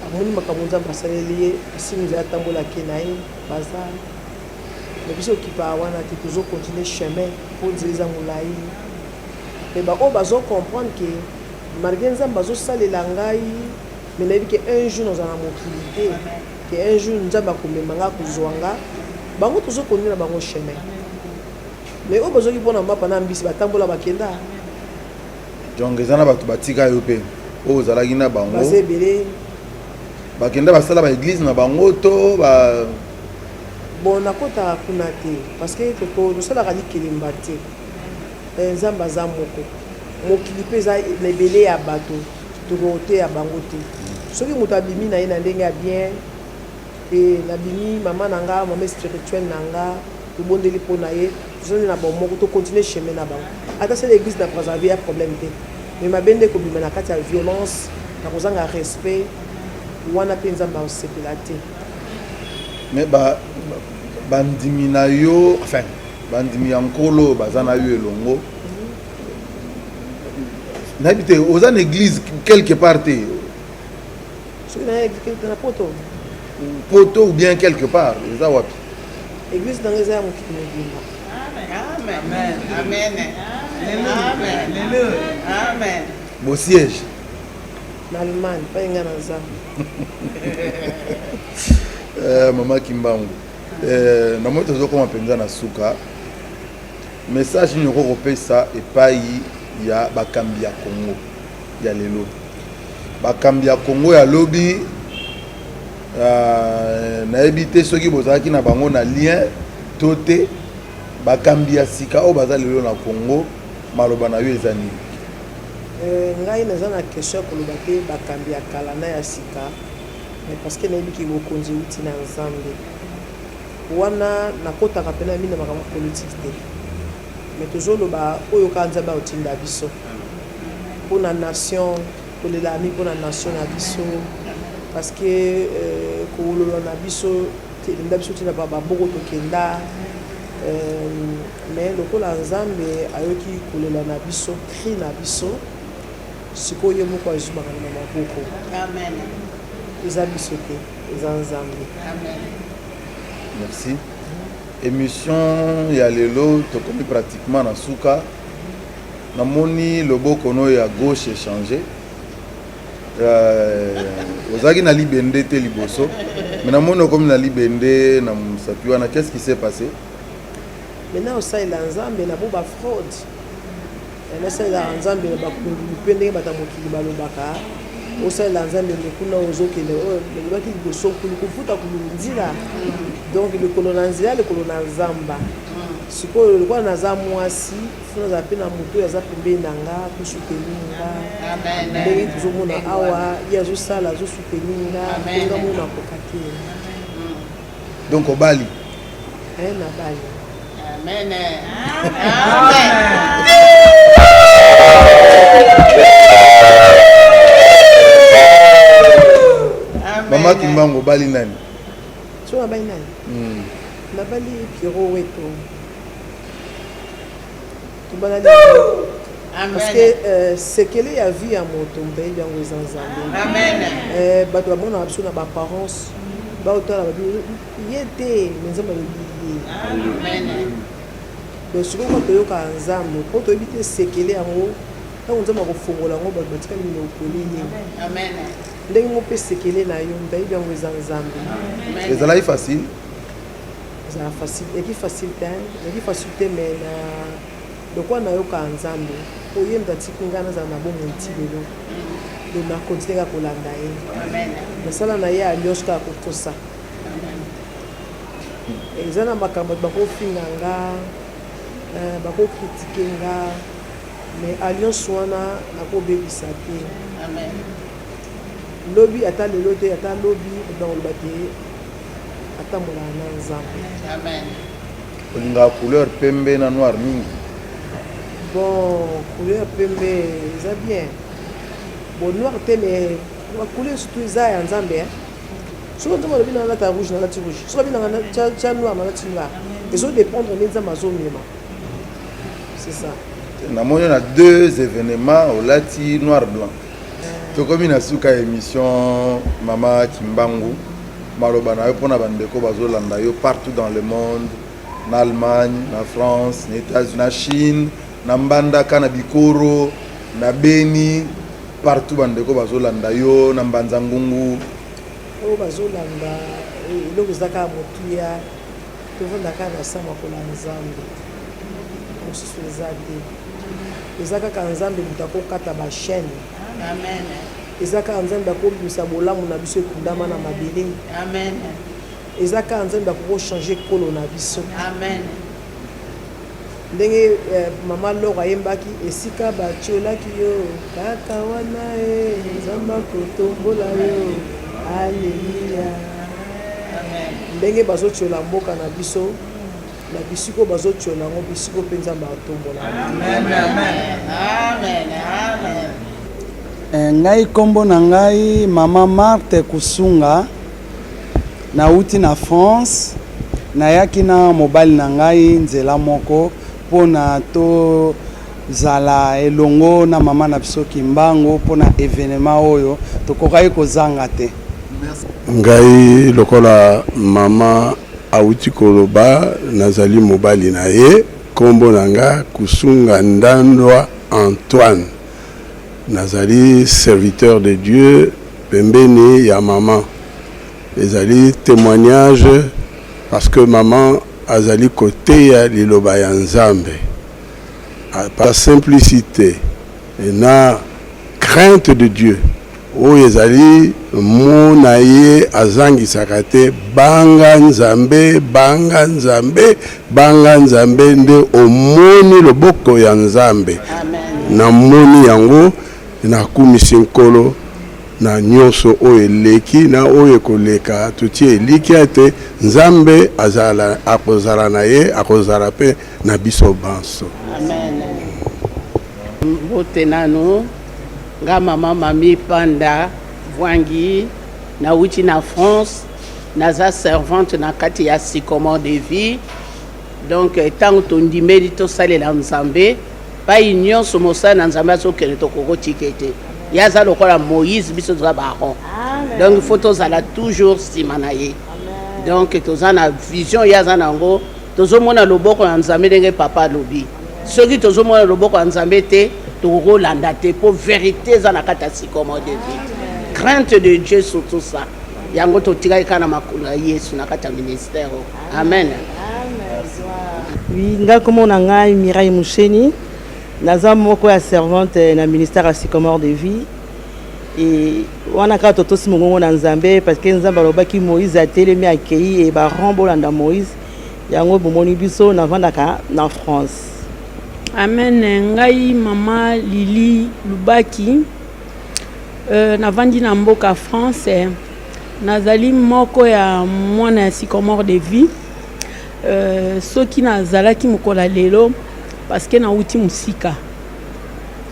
Amoni makambo Nzambe asaleli ye, asimbi nzela, atambolaki na ye baza. Mais biso okipaka wana te, tozocontinue chemin mpo nzela eza molai. Mais baoyo bazocomprendre ke malgré Nzambe azosalela ngai, mais nayebi ke un jour nazala na mokili te, ke un jour Nzambe akomema nga, akozwa nga, bango tozokonde na bango chemin. Mais oyo bazwaki mpo na mapa na mbisi batambola bakenda. Donc eza na bato batika yo mpe oyo ozalaki na bango. Baza ebele. Bakenda basala baeglise na bango to ba. Bon, nakotaka kuna te parce que tosalaka likelemba te. Nzambe aza moko, mokili mpe eza na ebele ya bato, tokoteya bango te. Soki moto abimi na ye na ndenge ya bien, e nabimi mama na nga, mama spirituelle na nga, tobondeli mpo na ye, tozali na bango moko, tocontinue chemin na bango. Ata sala église na Brazzaville, ya problème te, mais mabe nde kobima na kati ya violence, na kozanga respect wana mpe Nzambe akosepela te. Mais bandimi na yo, enfin bandimi ya Nkolo baza na yo elongo, nayebi te, oza na église quelque part te? Soki na Poto? Poto ou bien quelque part, eza wapi? Église nanga eza ya mokili mobimba. Amen. Amen. Amen. Bo siège? Na Allemagne, pai nga naza. Mama Kimbangu, namoni tozokoma mpenza na suka. Message nini okoki kopesa epai ya bakambi ya Congo ya lelo, bakambi ya Congo ya lobi? Nayebi te soki bozalaki na bango na lien to te. Bakambi ya sika oyo baza lelo na Congo, maloba na yo eza nini? Ngai naza na question ya koloba te bakambi ya kala na ya sika, mais parce que nayebi ke bokonzi euti na Nzambe. Wana nakotaka mpena mingi na makambo ya politike te, mais tozoloba oyo kaka Nzambe akotinda biso mpona nation. Tolela mingi mpona nation na biso parce que kowolola na biso elemba biso ntina baboko tokenda, mais lokola Nzambe ayoki kolela na biso, cri na biso, sikoyo ye moko azwi makambo na maboko. Eza biso te, eza Nzambe. Merci. Émission ya lelo tokomi pratiquement na suka. Namoni loboko no ya gauche échange. Ozalaki na libende te liboso, mais namoni okomi na libende na mosapi wana. Qu'est-ce qui s'est passé? Maintenant osalela Nzambe na bo bafraude, nasalelaka Nzambe na bakundulu mpe ndenge bato ya mokili balobaka osalela Nzambe, me kuna ozokende oyo balobaki liboso kulu kofuta kululu nzila. Donc likolo na nzela, likolo na zamba. Sikoyo lokola naza mwasi, fo nazala mpe na moto oyo aza pembeni na nga kosoutenir nga. Ndenge tozomona awa, ye azosala, azosoutenir nga mpe nga mona akoka te. Donc obali? Nabali. Amen. Amen. Mama Kimbangu, obali nani? So nabali nani? Nabali Pierrot Weto. Tobalani parce que sekele ya vie ya moto, moto ayebi yango eza Nzambe. Bato bamonaka biso na baapparence, baotala babi ye te, me Nzambe alobi ye. Donc sikoyo kwa toyokaka Nzambe mpo toyebi te sekele yango. Ntango Nzambe akofongola yango, bato batikali minoko polele. Ndenge moko mpe sekele na yo, moto ayebi yango eza Nzambe. Ezalaki facile? Ezala facile, eki facile te, ezalaki facile te, mais na lokola nayokaka Nzambe, oyo ye moto atiki ngai nazala na bomoi ti lelo, donc nakontinue kaka kolanda ye. Nasala na ye alliance kaka kotosa. Eza na makambo bato bakofinga nga, bakocritiquer nga, mais alliance wana nakobebisa te. Lobi, ata lelo te, ata lobi, bato bakoloba te atambolaka na Nzambe. Olingaka couleur pembe na noir mingi? Bon, couleur pembe eza bien, bon, noir te, mais bacouleur surtout eza ya Nzambe. Soki Nzambe alobi na nalata rouge, nalati rouge. Soki alobi nanga tia noir, nalati noir. Ezodépendre nde Nzambe azomema, c'est ça. Namoni na deux événements olati noir blanc. Tokomi na suka ya émission. Mama Kimbangu, maloba na yo mpona bandeko bazolanda yo partout dans le monde, na Allemagne, na France, na États-Unis, na Chine, na Mbandaka, na Bikoro, na Beni, partout bandeko bazolanda yo na Mbanza Ngungu. Oyo bazolanda, eloko eza kaka motuya, tovanda kaka na sa makolo ya Nzambe. mosusu eza te. Eza kaka Nzambe moto akokata ba chaines. Amen. Eza kaka Nzambe akobimisa bolamu na biso ekundama na mabele. Amen. Eza kaka Nzambe akoko changer ekolo na biso. Amen. Ndenge eh, mama Laure ayembaki esika batiolaki yo kaka wana e Nzambe akotombola yo. Aleluya. Ndenge bazotiola mboka na biso na bisiko bazotiola yango bisiko mpe Nzambe atombola. Amen. Amen. Amen. Eh, ngai nkombo na ngai mama Marthe Kusunga, nauti na France, nayaki na mobali na ngai nzela moko mpo na tozala elongo na mama na biso Kimbangu mpo na evenement oyo tokokaki kozanga te. Ngai lokola mama awuti koloba, nazali mobali na ye, nkombo na nga Kusunga Ndandwa Antoine. Nazali serviteur de Dieu pembeni ya maman. Ezali temoignage parce que maman azali koteya liloba ya Nzambe par simplicite na crainte de Dieu oyo ezali mot na ye azangisaka te, banga Nzambe, banga Nzambe, banga Nzambe nde omoni loboko ya Nzambe. Namoni yango, nakumisi Nkolo na nyonso oyo eleki na oyo ekoleka. Totie elikya ete Nzambe azala, akozala na ye, akozala mpe na biso banso. Amen. Mbote nanu nga mama Mami Panda Vuangi, nawuti na France, naza servante na kati ya Sycomore de vie. Donc tango tondimeli tosalela Nzambe, pai nyonso mosali na Nzambe azokende tokoki kotika ye te. Ye aza lokola Moïse, biso toza ba Aaron. Donc il faut tozala toujours sima na ye. Donc toza na vision ye aza na yango, tozomona loboko ya Nzambe ndenge papa alobi. Soki tozomona loboko ya Nzambe te, tokoki kolanda te, po verite eza na kati ya Sycomore de vie. Crainte de Dieu surtout ça. Yango totikaki kaka na makolo ya Yesu na kati ya ministère oyo. Amen. Oui, nga kombo na ngai Mireille Musheni, naza moko ya servante na ministère ya Sycomore de vie. Et wana kaka totosi mongongo na Nzambe parce que Nzambe alobaki Moïse atelemi akei et ba rang bolanda Moïse. Yango bomoni biso navandaka na France. Amen, ngai mama Lili Lubaki, navandi na mboka France, nazali moko ya mwana ya Sycomore de vie. Soki nazalaki mokolo ya lelo parce que nauti mosika,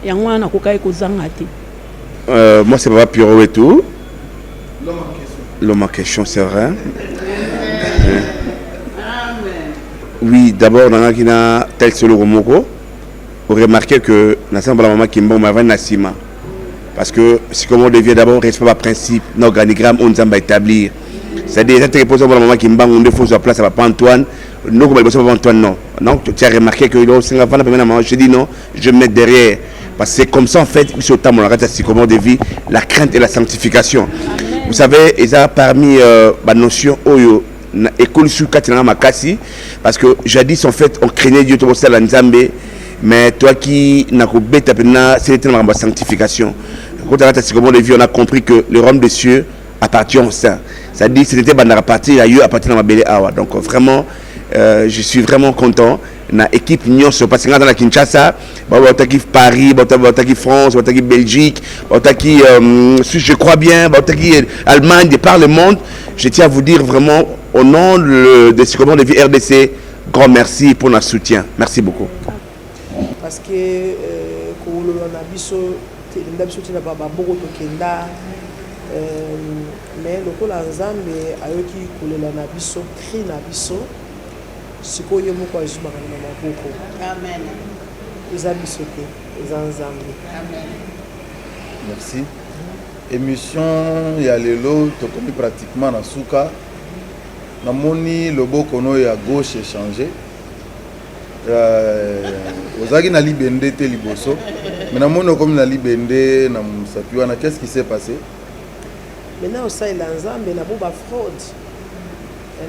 yango wana nakokaki kozanga te. Moi c'est papa Pierrot Wetu. L'homme en question, c'est vrai. Oui, d'abord nangaki na tel solo moko. Vous remarquez que na samba maman Kimbangu mavandi na sima. Parce que si comment on devient d'abord respect par principe, na organigramme on nzamba établir. C'est-à-dire ça te pose pour maman Kimbangu nde faut sur place à papa Antoine. Non comme papa Antoine non. Non, tu as remarqué que il singa vana pembeni na maman, je dis non, je me mets derrière. Parce que c'est comme ça en fait, biso tambola kati ya Sycomore de vie, la crainte et la sanctification. Amen. Vous savez, eza parmi ba notion oyo na ekoli su kati na makasi parce que jadis en fait on craignait Dieu tobosala Nzambe, mais toi qui na kobeta pena c'était na sanctification. Quand on a Sycomore de vie, on a compris que le royaume des cieux appartient au saint. C'est-à-dire c'était bandaka partir ya yo appartient na mabele awa. Donc vraiment je suis vraiment content na équipe nyonso parce que nga na Kinshasa, ba bataki Paris, ba bataki France, ba bataki Belgique, ba bataki si je crois bien, ba bataki Allemagne, de par le monde. Je tiens à vous dire vraiment au nom de Sycomore de vie RDC, grand merci pour notre soutien. Merci beaucoup. Parce que kolola na biso tenda biso tina ba boko tokenda, mais lokola Nzambe ayoki kolela na biso, cri na biso, sikoyo ye moko azwaka na maboko. Amen. Eza biso te, eza Nzambe. Amen. Merci. Émission ya lelo tokomi pratiquement na suka. Namoni loboko no ya gauche échangé. Ozalaki na libende te liboso, mais namoni okomi na libende na mosapi wana. Qu'est-ce qui s'est passé? Maintenant osalela Nzambe na bo ba fraude.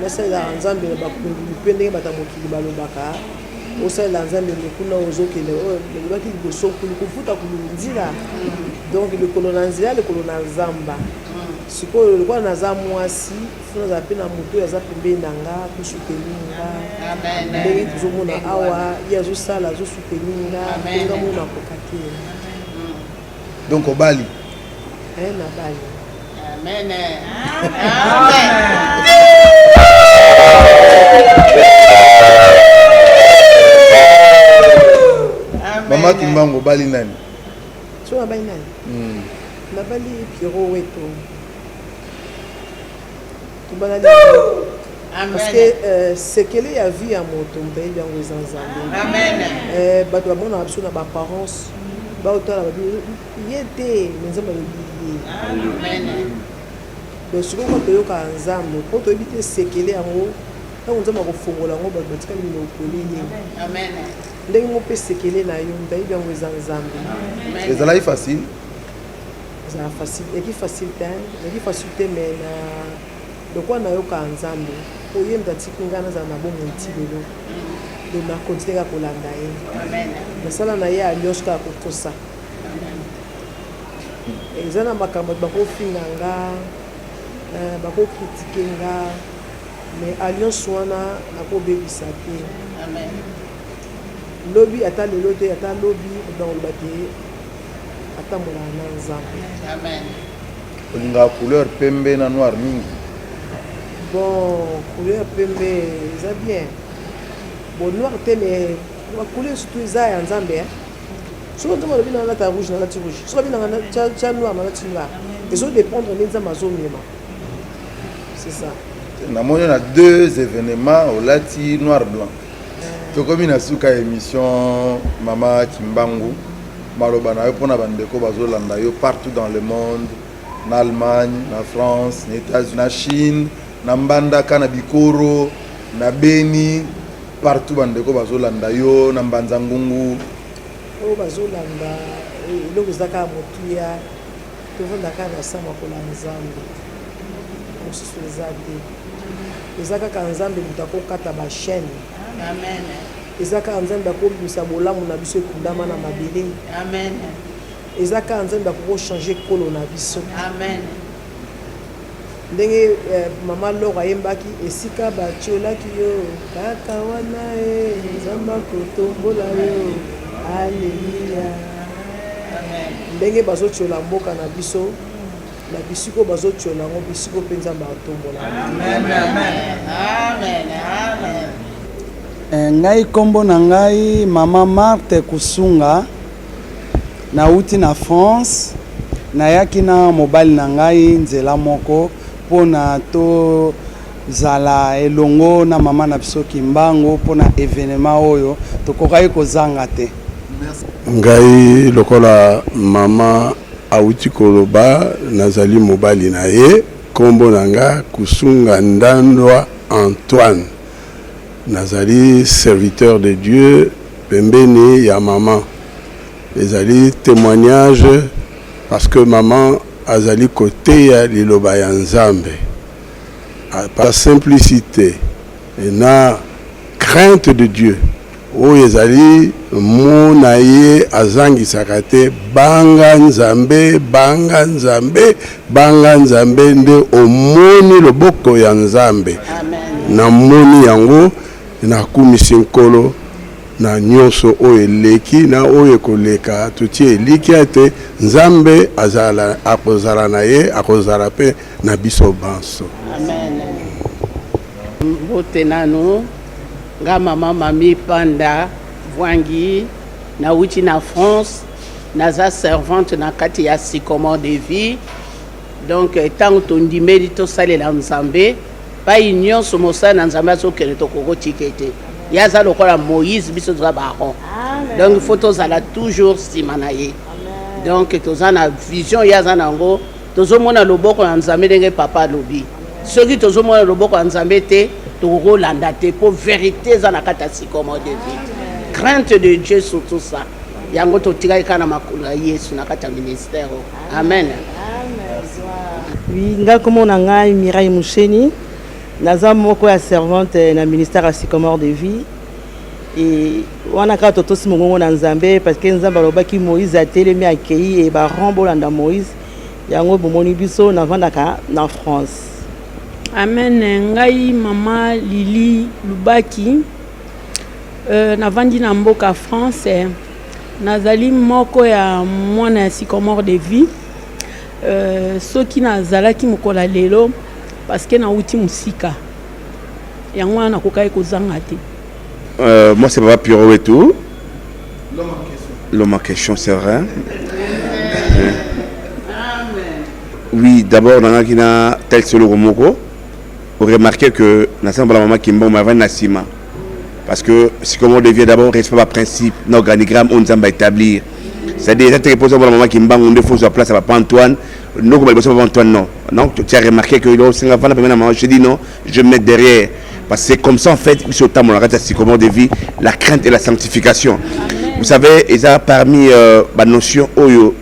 Nasalelaka Nzambe na bakungulu mpe ndenge bato ya mokili balobaka. Osalela Nzambe mais kuna ozokende oyo elobaki liboso kulu kuvuta kululu nzila donc likolo na nzela likolo na zamba sikoyo lokola naza mwasi fo nazala mpe na moto oyo aza pembeni na nga kosoutenir nga ndenge tozomona awa ye azosala azosoutenir nga mpe nga mona akoka te. Donc obali? Eh, nabali. Amen. Mama Kimbangu, obali nani? So nabali nani? Nabali Pierrot Weto. Tobalani parce que sekele ya vie ya moto, moto ayebi yango eza Nzambe. Bato bamonaka biso na baapparence, baotala babi ye te, me Nzambe alobi ye. Donc sikoyo kwa toyokaka Nzambe mpo toyebi te sekele yango ntango Nzambe akofongola yango, bato batikali minoko polele. Ndenge moko mpe sekele na yo, moto ayebi yango eza Nzambe. Ezalaki facile? Ezala facile, ezalaki facile te, ezalaki facile te, mais na lokola nayokaka Nzambe oyo ye moto atiki ngai nazala na bomoi ti lelo, donc na continue kaka kolanda ye, nasala na ye alliance kaka kotosa. Eza na makambo bato bakofinga nga, bakokritike nga, mais alliance wana nakobebisa te. Lobi ata lelo te, ata lobi bato bakoloba te atambolaka na Nzambe. Olingaka couleur pembe na noir mingi? Bon, couleur pembe eza bien, bon noir te, mais bacouleur surtout eza ya Nzambe. Soki Nzambe alobi na nalata rouge, nalati rouge. Soki alobi nanga tya noir, nalati noir. Ezodépendre nde Nzambe azomema, c'est ça. Namoni na deux événements olati noir blanc. Tokomi na suka ya émission. Mama Kimbangu, maloba na yo mpona bandeko bazolanda yo partout dans le monde, na Allemagne, na France, na États-Unis, na Chine, na Mbandaka, na Bikoro, na Beni, partout bandeko bazolanda yo na Mbanza Ngungu. Oyo bazolanda, eloko eza kaka motuya, tovanda kaka na sa makolo ya Nzambe. Mosusu eza te, eza kaka Nzambe moto akokata bachaîne, eza kaka Nzambe akobimisa bolamu na biso ekundama na mabele, eza kaka Nzambe akokochange ekolo na biso. Ndenge mama Lor ayembaki, esika batiolaki yo kaka wana e Nzambe akotombola yo, aleluya. Ndenge bazotiola mboka na biso, na bisiko bazotiola yango, bisiko mpe Nzambe atombola. Ngai nkombo na ngai mama Marthe Kusunga, nauti na France, nayaki na mobali na ngai nzela moko mpona tozala elongo na mama na biso Kimbangu mpona événement oyo tokokaki kozanga te. Ngai lokola mama awuti koloba, nazali mobali na ye. Nkombo na nga Kusunga Ndandwa Antoine, nazali serviteur de Dieu pembeni ya mama. Ezali témoignage parce que mama azali koteya liloba ya Nzambe par simplicité na crainte de Dieu oyo ezali mo na ye, azangisaka te: banga Nzambe, banga Nzambe, banga Nzambe, nde omoni loboko ya Nzambe. Namoni yango, nakumisi Nkolo na nyonso oyo eleki na oyo ekoleka. Totie elikya ete Nzambe azala, akozala na ye, akozala mpe na biso banso. Amen. Mbote nanu, nga mama Mami Panda Vwangi, nauti na France, naza servante na kati ya Sycomore de Vie. Donc ntango tondimeli tosalela Nzambe, pai nyonso mosala na Nzambe azokende, tokokotika ete ye aza lokola Moïse, biso toza baron, donc il faut tozala toujours nsima na ye. Donc toza na vision, ye aza na yango, tozomona loboko ya Nzambe. Ndenge papa alobi, soki tozomona loboko ya Nzambe te, tokokolanda te, mpo vérité eza na kati ya Sycomore de Vie, crainte de Dieu surtout ça. Yango totikaki kaka na makolo ya Yesu na kati ya ministère oyo. Amen. Oui, ngai kombo na ngai Mireille Musheni, naza moko ya servante na ministère ya Sycomore de Vie. E wana kaka totosi mongongo na Nzambe, parce que Nzambe alobaki Moïse atelemi akei e baron bolanda Moïse. Yango bomoni biso navandaka na France. Amen. Ngai mama Lili Lubaki, navandi na mboka France. Nazali moko ya mwana ya Sycomore de Vie. Soki nazalaki mokolo ya lelo, parce que nauti mosika, yango wana nakokaki kozanga te. Moi, c'est Papa Pierrot et tout. L'homme en question, c'est vrai. Oui, d'abord, dans la tel solo moko, vous remarquez que dans la maman Kimbo m'a na sima. Parce que si comme on devient d'abord respect par principe, l'organigramme, on nous a établir. C'est-à-dire, c'est très pour la maman Kimbangu, on faut sur place à Papa Antoine. Nous, comme Papa Antoine, non. Donc, tu as remarqué que je dis non, je me mets derrière. Parce que c'est comme ça, en fait, comment de vie, la crainte et la sanctification. Amen. Vous savez, il y a parmi la notion oyo,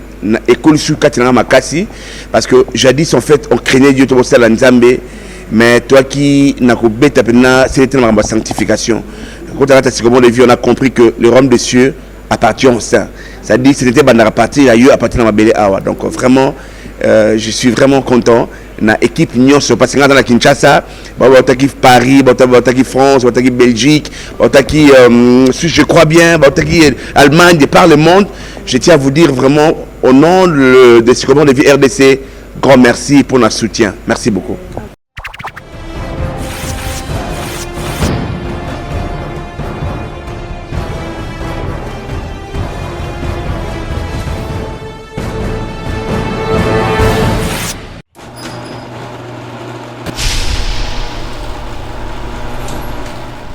école sur Makasi, parce que jadis, en fait, on craignait Dieu, tout ça, la Nzambe, mais toi qui n'as pas bête, c'était la sanctification. Quand on a de vie, on a compris que le royaume des cieux appartient au saint. C'est-à-dire, c'était à partir ailleurs, à partir de ma belle awa. Donc, vraiment, je suis vraiment content. Na équipe nyonso, parce que dans Kinshasa, bautaki Paris, bautaki France, bautaki Belgique, bautaki Suisse, je crois bien, bautaki Allemagne, de par le monde. Je tiens à vous dire vraiment, au nom de Sycomore de Vie RDC, grand merci pour notre soutien. Merci beaucoup.